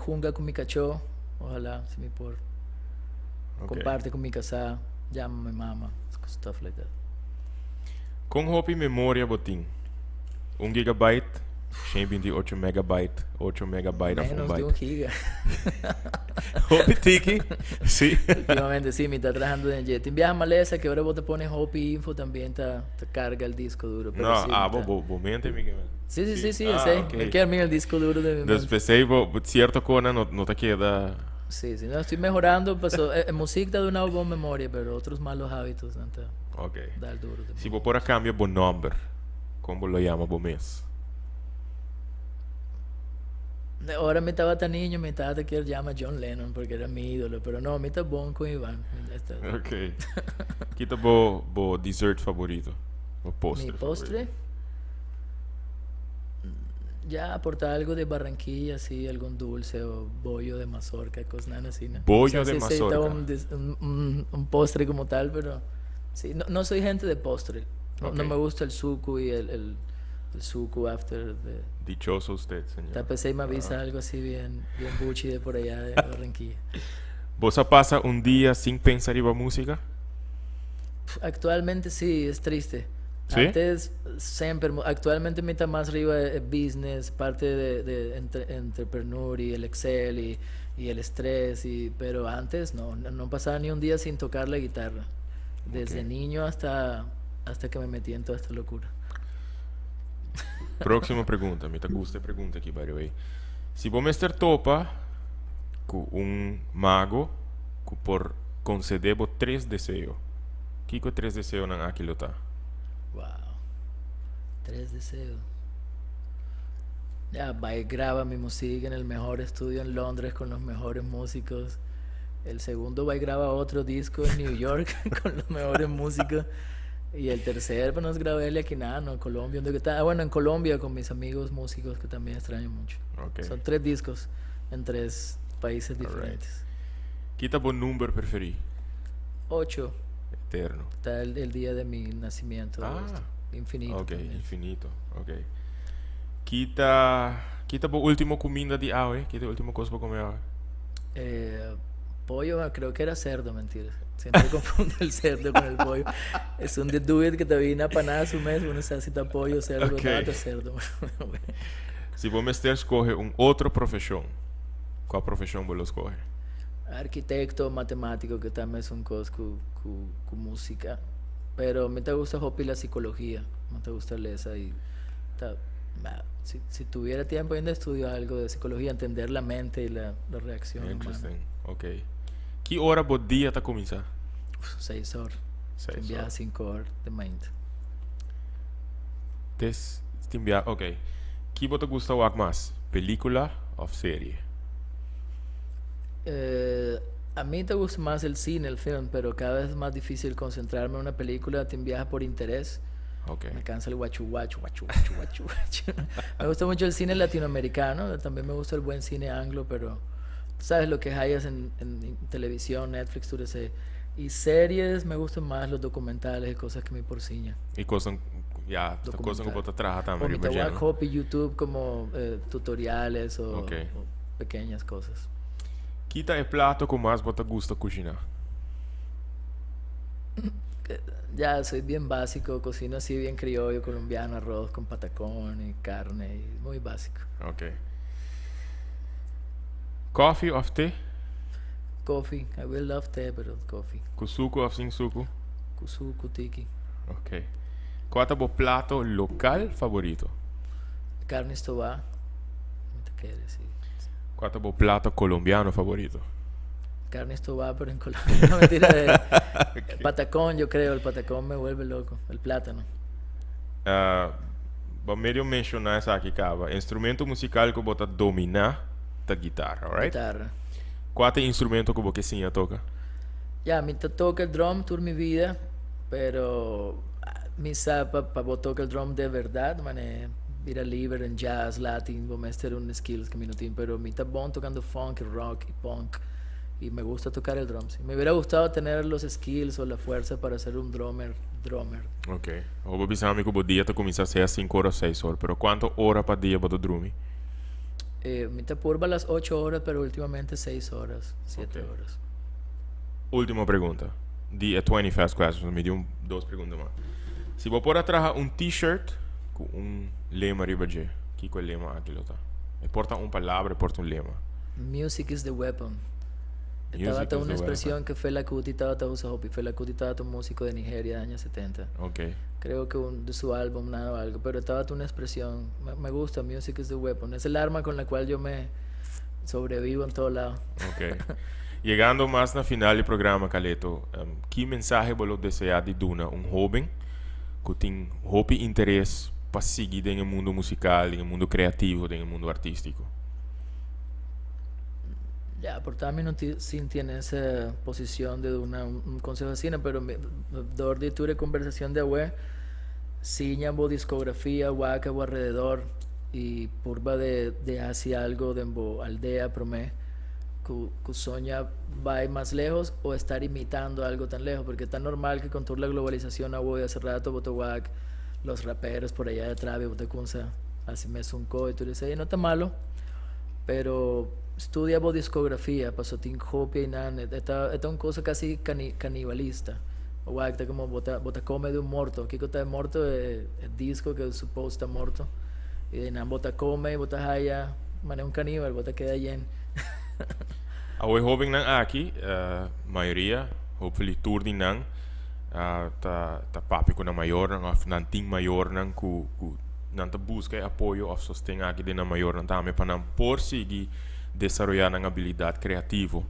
hunga cu mi cacho, ojalá, si mi por. Comparte cu mi casa, llama mi mama, stuff like that. Con hopi memoria bo tin? 1 gigabyte, 128 megabyte, 8 megabyte of un Menos di byte? 1 giga. Hopi tiki? Sí. Últimamente sí, mi ta trahando den dje. Tin biaha malesa cu ora bo te pone hopi info también ta carga el disco duro. Pero No, sí, ah, bo, bo mente, mi Sí, Ah, esey. ok. Mi kier mi el disco duro de mi Dus mente. p'esey bo cierto cosnan no ta keda. Sí, no, estoy mejorando. Pues, música da una buena memoria, pero otros malos hábitos no te da el duro también. Si bo por a cambia bo nomber, con bo lo yama bo mes? Ora mi tabata niño, mi tata kier yama John Lennon porque era mi ídolo, pero no, mi ta bon cu Iván. Ok. Kico ta bo dessert favorito? Bo postre Mi postre? Favorito? Ya aportar algo de Barranquilla, así, algún dulce o bollo de mazorca, cosas así, ¿no? Bollo O sea, de sí, está mazorca. un postre como tal, pero sí, no, no soy gente de postre. No, no me gusta el suco y el suco after de Dichoso usted, señor. Tal vez ahí me avisa algo así bien, bien buchi de por allá de Barranquilla. Bo sa pasa un dia sin pensa riba musica? Actualmente sí, es triste. ¿Sí? Antes siempre, actualmente mi ta mas riba e business, parte de entrepreneur y el Excel y el estrés, pero antes no, no pasaba ni un día sin tocar la guitarra. Desde niño hasta que me metí en toda esta locura. Proximo pregunta. Mi ta gusta e pregunta aki, by the way. Si bo mester topa cu un mago cu por concede bo tres deseo, kico tres deseonan aki lo ta? Wow. Tres deseos. Ya, va y graba mi música en el mejor estudio en Londres con los mejores músicos. El segundo va y graba otro disco en New York con los mejores músicos. Y el tercer, pues nos grabé aquí nada, no, en Colombia. ¿Dónde está? Ah, bueno, en Colombia con mis amigos músicos que también extraño mucho. Son tres discos en tres países diferentes. Kico ta bo number preferi? 8. Eterno. Está el día de mi nacimiento. Ah. Esto. Infinito Ok, también. Infinito. Ok. Ki ta ki ta bo último kuminda di awe? Ki ta último kos pa kome awe? Pollo, creo que era cerdo, mentira. Siempre confundo el cerdo con el pollo. Es un deduit ku ta bini pa nada su mes, no sa si ta pollo, cerdo, nada cerdo. Si bo mester skohe un otro profeshon, kua profeshon bo lo skohe? Arkitekto, matemátiko, ku tambe ta un kos ku músika. Pero mi ta gusta hopi la psikologia. Mi ta gusta lesa i ta, si tuviera tiempo ainda estudio algo de psicología, entender la mente y la reacción humana. Interesting. Ok. Ki ora bo dia ta kuminsá? 6 or. 6 Biaha or. 5 or di mainta. Des tin bia, ok. Ki bo ta gusta wak mas? Pelíkula òf serie? A mi ta gusta mas el cine, el film, pero cada vez es más difícil concentrarme en una película. Tin biaha por interes. Me cansa el guachu guachu, guachu, guachu, guachu, guachu. Me gusta mucho el cine latinoamericano, también me gusta el buen cine anglo, pero sabes lo que hayas en televisión, Netflix, tú sé. Y series, me gustan más los documentales y cosas que mi por siña. I kos, ya, kos ku bo ta traha tambe. O mi ta hopi YouTube como tutoriales o pequeñas cosas. Ki ta e plato ku mas bo ta gusta kushiná? Ya, soy bien básico, cocino así bien criollo, colombiano, arroz con patacón y carne, y muy básico. Ok. Koffie òf te? Coffee, I will love té, pero coffee. Ku suku òf sin suku? Ku suku, tiki. Ok. Kua ta bo plato lokal favorito? Karni stobá, mi ta kere, sí. Kua ta bo plato kolombiano favorito? Carne estobá, pero en Colombia. No, mentira. Patacón, yo creo. El patacón me vuelve loco. El plátano. Bo a medio menshoná esaki kaba. Instrumento musikal ku bo ta dominá ta guitarra, alright? Guitarra. Kua ta instrumento ku bo ke siña toka? Ya, mi ta toka el drum tur mi vida, pero mi sa pa bo toka el drum de bèrdat, mane bira liber en jazz, latin, bo mester un skills ku mi no tin, pero mi ta bon tokando funk, rock i punk y me gusta tocar el drum. Sí. Me hubiera gustado tener los skills o la fuerza para ser un drummer, drummer. Ok. Bo a bisa mi ku bo dia ta kuminsá sea 5 or òf 6 or, pero kuantu ora pa dia bo ta drumi? Mi ta purba las 8 horas, pero últimamente 6 horas, 7 horas. Último pregunta. Di e 20 fast questions. Mi di un, dos pregunta mas. Si bo por a traha un t-shirt ku un lema riba dje, kiko e lema aki lo ta? E por ta un palabra, e por ta un lema. Music is the weapon. Music Tabata is un the ekspreshon ku Fela Kuti tabata usa hopi. Fela Kuti tabata un músiko di Nigeria, aña 70. Creo que de su álbum, nada o algo, pero tabata un ekspreshon. Me gusta, music is the weapon. Es el arma con la cual yo me sobrevivo en todo lado. Ok. Yegando mas na final di programa, Caleto, ki mensahe bo lo deseá di duna un hóben ku tin hopi interes pa sigui den mundu musikal, den mundu kreativo, den mundu artístiko? Ya, por tantu, no sin tiene esa posishon di un konseho asina, pero dor di tur kombersashon di awe, siña bo diskografia, wak bo alrededor i purba di hasi algu den bo aldea promé ku soña bai mas leu o estar imitando algo tan lejos, porque ta normal ku ku tur e globalisashon awe hace rato bo ta wak los raperos por allá detrás, bo ta kuminsá hasi mesun kos i tur esei no ta malo, pero studia bo diskografia, paso tin kopia i nan, ta un kos kasi kanibalista. Wak ta komo bo ta kome di un morto. Kiko ta morto e disko ku suppose ta morto. I nan bo ta kome, bo ta haya, mane un kaníbal, bo ta keda yen. Awe hóbennan aki, mayoria, hopefully tur di nan, ta papia ku nan mayornan òf nan tin mayornan ku nan ta buska e apoyo òf sosten aki di nan mayornan tambe pa nan por sigui desaroyá nan abilidat kreativo.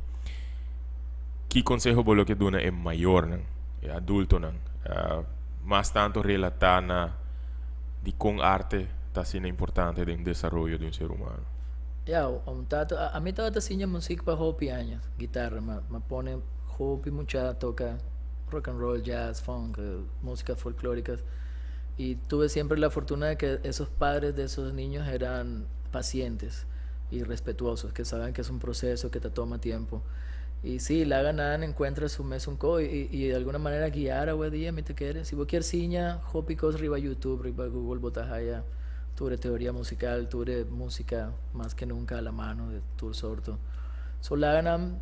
Ki konseho bo lo ke duna e mayornan, e adultonan, mas tantu relatá na di kon arte ta asina importante den desaroyo di un ser humano? Ya, un tata, ami tabata siña músika pa hopi aña, guitarra, m'a pone hopi mucha toka rock and roll, jazz, funk, música folclórica. Y tuve siempre la fortuna de que esos padres de esos niños eran pacientes y respetuosos, que saben que es un proceso que te toma tiempo. Y sí, laga nan enkuentra su mesun kos i di alguna manera guiar awe dia, mi ta kere. Si bo ke siña, hopi kos riba YouTube, riba Google, bo ta haya. Tur teoria musical, tur musica mas cu nunca a la mano di tur sorto. So laga nan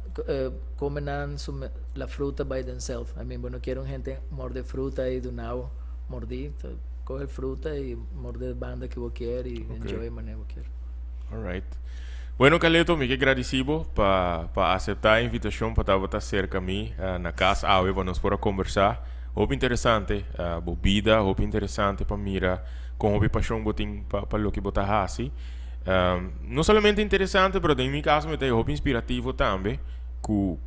come nan su la fruta by themselves. I mean, bo no kier un hende morde fruta y duna bo mordi. So, coge fruta y morde banda cu bo kier y enjoy manera bo kier. All right. Bueno, Caleto, mi kier gradici bo pa acepta e invitacion pa tabata cerca mi na cas awe pa nos por a conversa. Hopi interesante bo bida, hopi interesante pa mira con hopi pasion bo tin pa loke bo ta haci. No solamente interesante, pero den mi caso mi ta hopi inspirativo tambe cu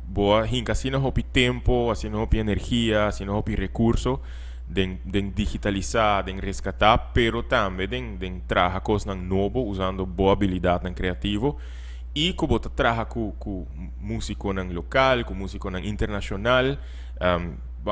bo a hinca asina hopi tempo, asina hopi energia, asina hopi recurso den digitalisa, den rescata, pero tambe den traha cosnan nobo usando bo habilidadnan creativo y cu bo ta traha cu musiconan local, cu musiconan internacional.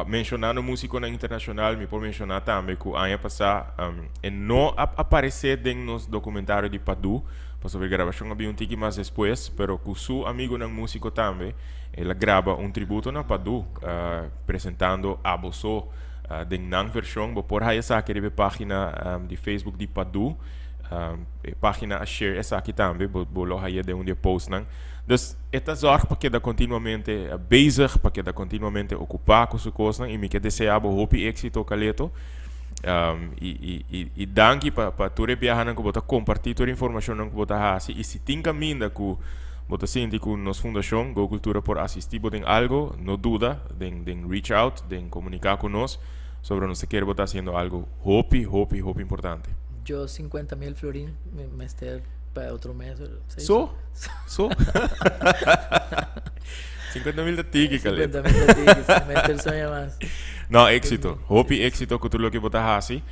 Mencionando musiconan internacional, mi por menciona tambe cu aña pasa e no a aparece den nos documentario di Padu, pasobra e grabacion a bin un tiki mas despues, pero cu su amigonan musico tambe el a graba un tributo na Padu, presentando Abo So den nan version. Bo por haya esaki riba e pagina di Facebook di Padu. E pagina a share esaki tambe, bo lo haya den un di e postnan. Dus e ta zorg pa keda continuamente bezig, pa keda continuamente ocupa cu su cosnan y mi ke desea bo hopi exito, Caleto. Y danki pa tur e biahanan cu bo ta comparti tur e informacionnan cu bo ta haci y si tin caminda cu bo ta sinti cu nos fundacion Go Cultura por asisti bo den algo, no duda den reach out, den comunica cu nos sobre nos ta kere bo ta haciendo algo hopi, hopi, hopi importante. Yo 50 mil florin mi mester pa otro mes. So? So? 50 mil ta tiki, Caleto. 50 mil ta tiki, si mester soña mas. No, éxito. Hopi éxito cu tur loke bo ta haci.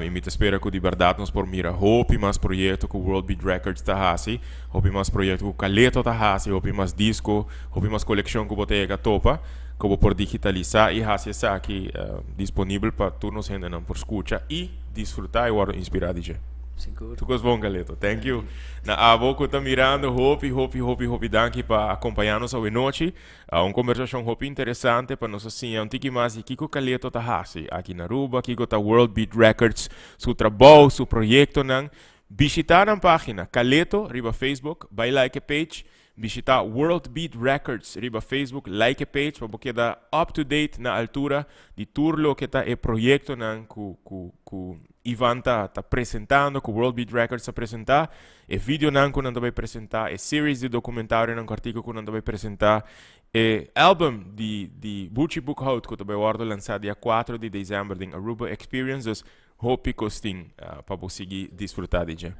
Y mi ta spera cu di berdad nos por mira hopi mas proyecto cu World Beat Records ta haci, hopi mas proyecto cu Caleto ta haci, hopi mas disco, hopi mas coleccion cu bo ta yega topa, cu bo por digitalisa y haci esaki disponibel pa tur nos hendenan por scucha y disfruta y wordo inspira di dje. Sigur. Tur cos bon, Caleto. Thank you. Na abo cu ta mirando, hopi, hopi, hopi, hopi danki pa acompaña nos awe nochi. Un conversacion hopi interesante pa nos a siña un tiki mas di kico Caleto ta haci aki na Aruba, kico ta World Beat Records, su trabou, su proyectonan. Bishita nan pagina Caleto riba Facebook, bay like e page. Bishita World Beat Records riba Facebook, like e page pa bo keda up to date na altura di tur loke ta e proyectonan cu cu cu Ivan ta ta presentando, cu World Beat Records ta presenta, e videonan cu nan ta bay presenta, e series di documentarionan cortico cu nan ta bay presenta, e album di di Buchi Boekhout cu ta bay wordo lansa dia 4 di december den Aruba Experience. Dus hopi cos tin pa bo sigui disfruta di dje.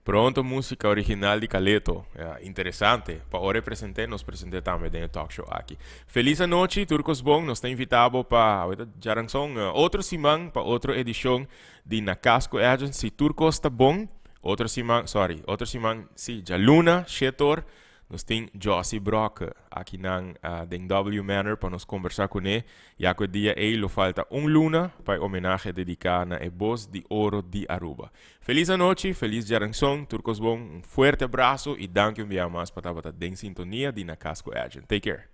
Pronto musica original di Caleto. Ja, interesante. Pa ora e presente, nos presente tambe den e talk show aki. Feliz anochi, tur cos bon. Nos ta invita bo pa, aweta djaranson, otro siman pa otro edicion di Na Cas cu Edjean. Si tur cos ta bon, otro siman, sorry, otro siman, si, djaluna, shetor, Nos tin Jossy Brokke akinan den W Manor pa nos kombersá kuné, ya ku e dia ei lo falta un luna pa e homenahe dediká na e Bos di Oro di Aruba. Felis anochi, felis djaranson, tur kos bon, un fuerte abraso i danki un bia mas pa tabata den sintonia di Na Cas ku Edjean. Take care.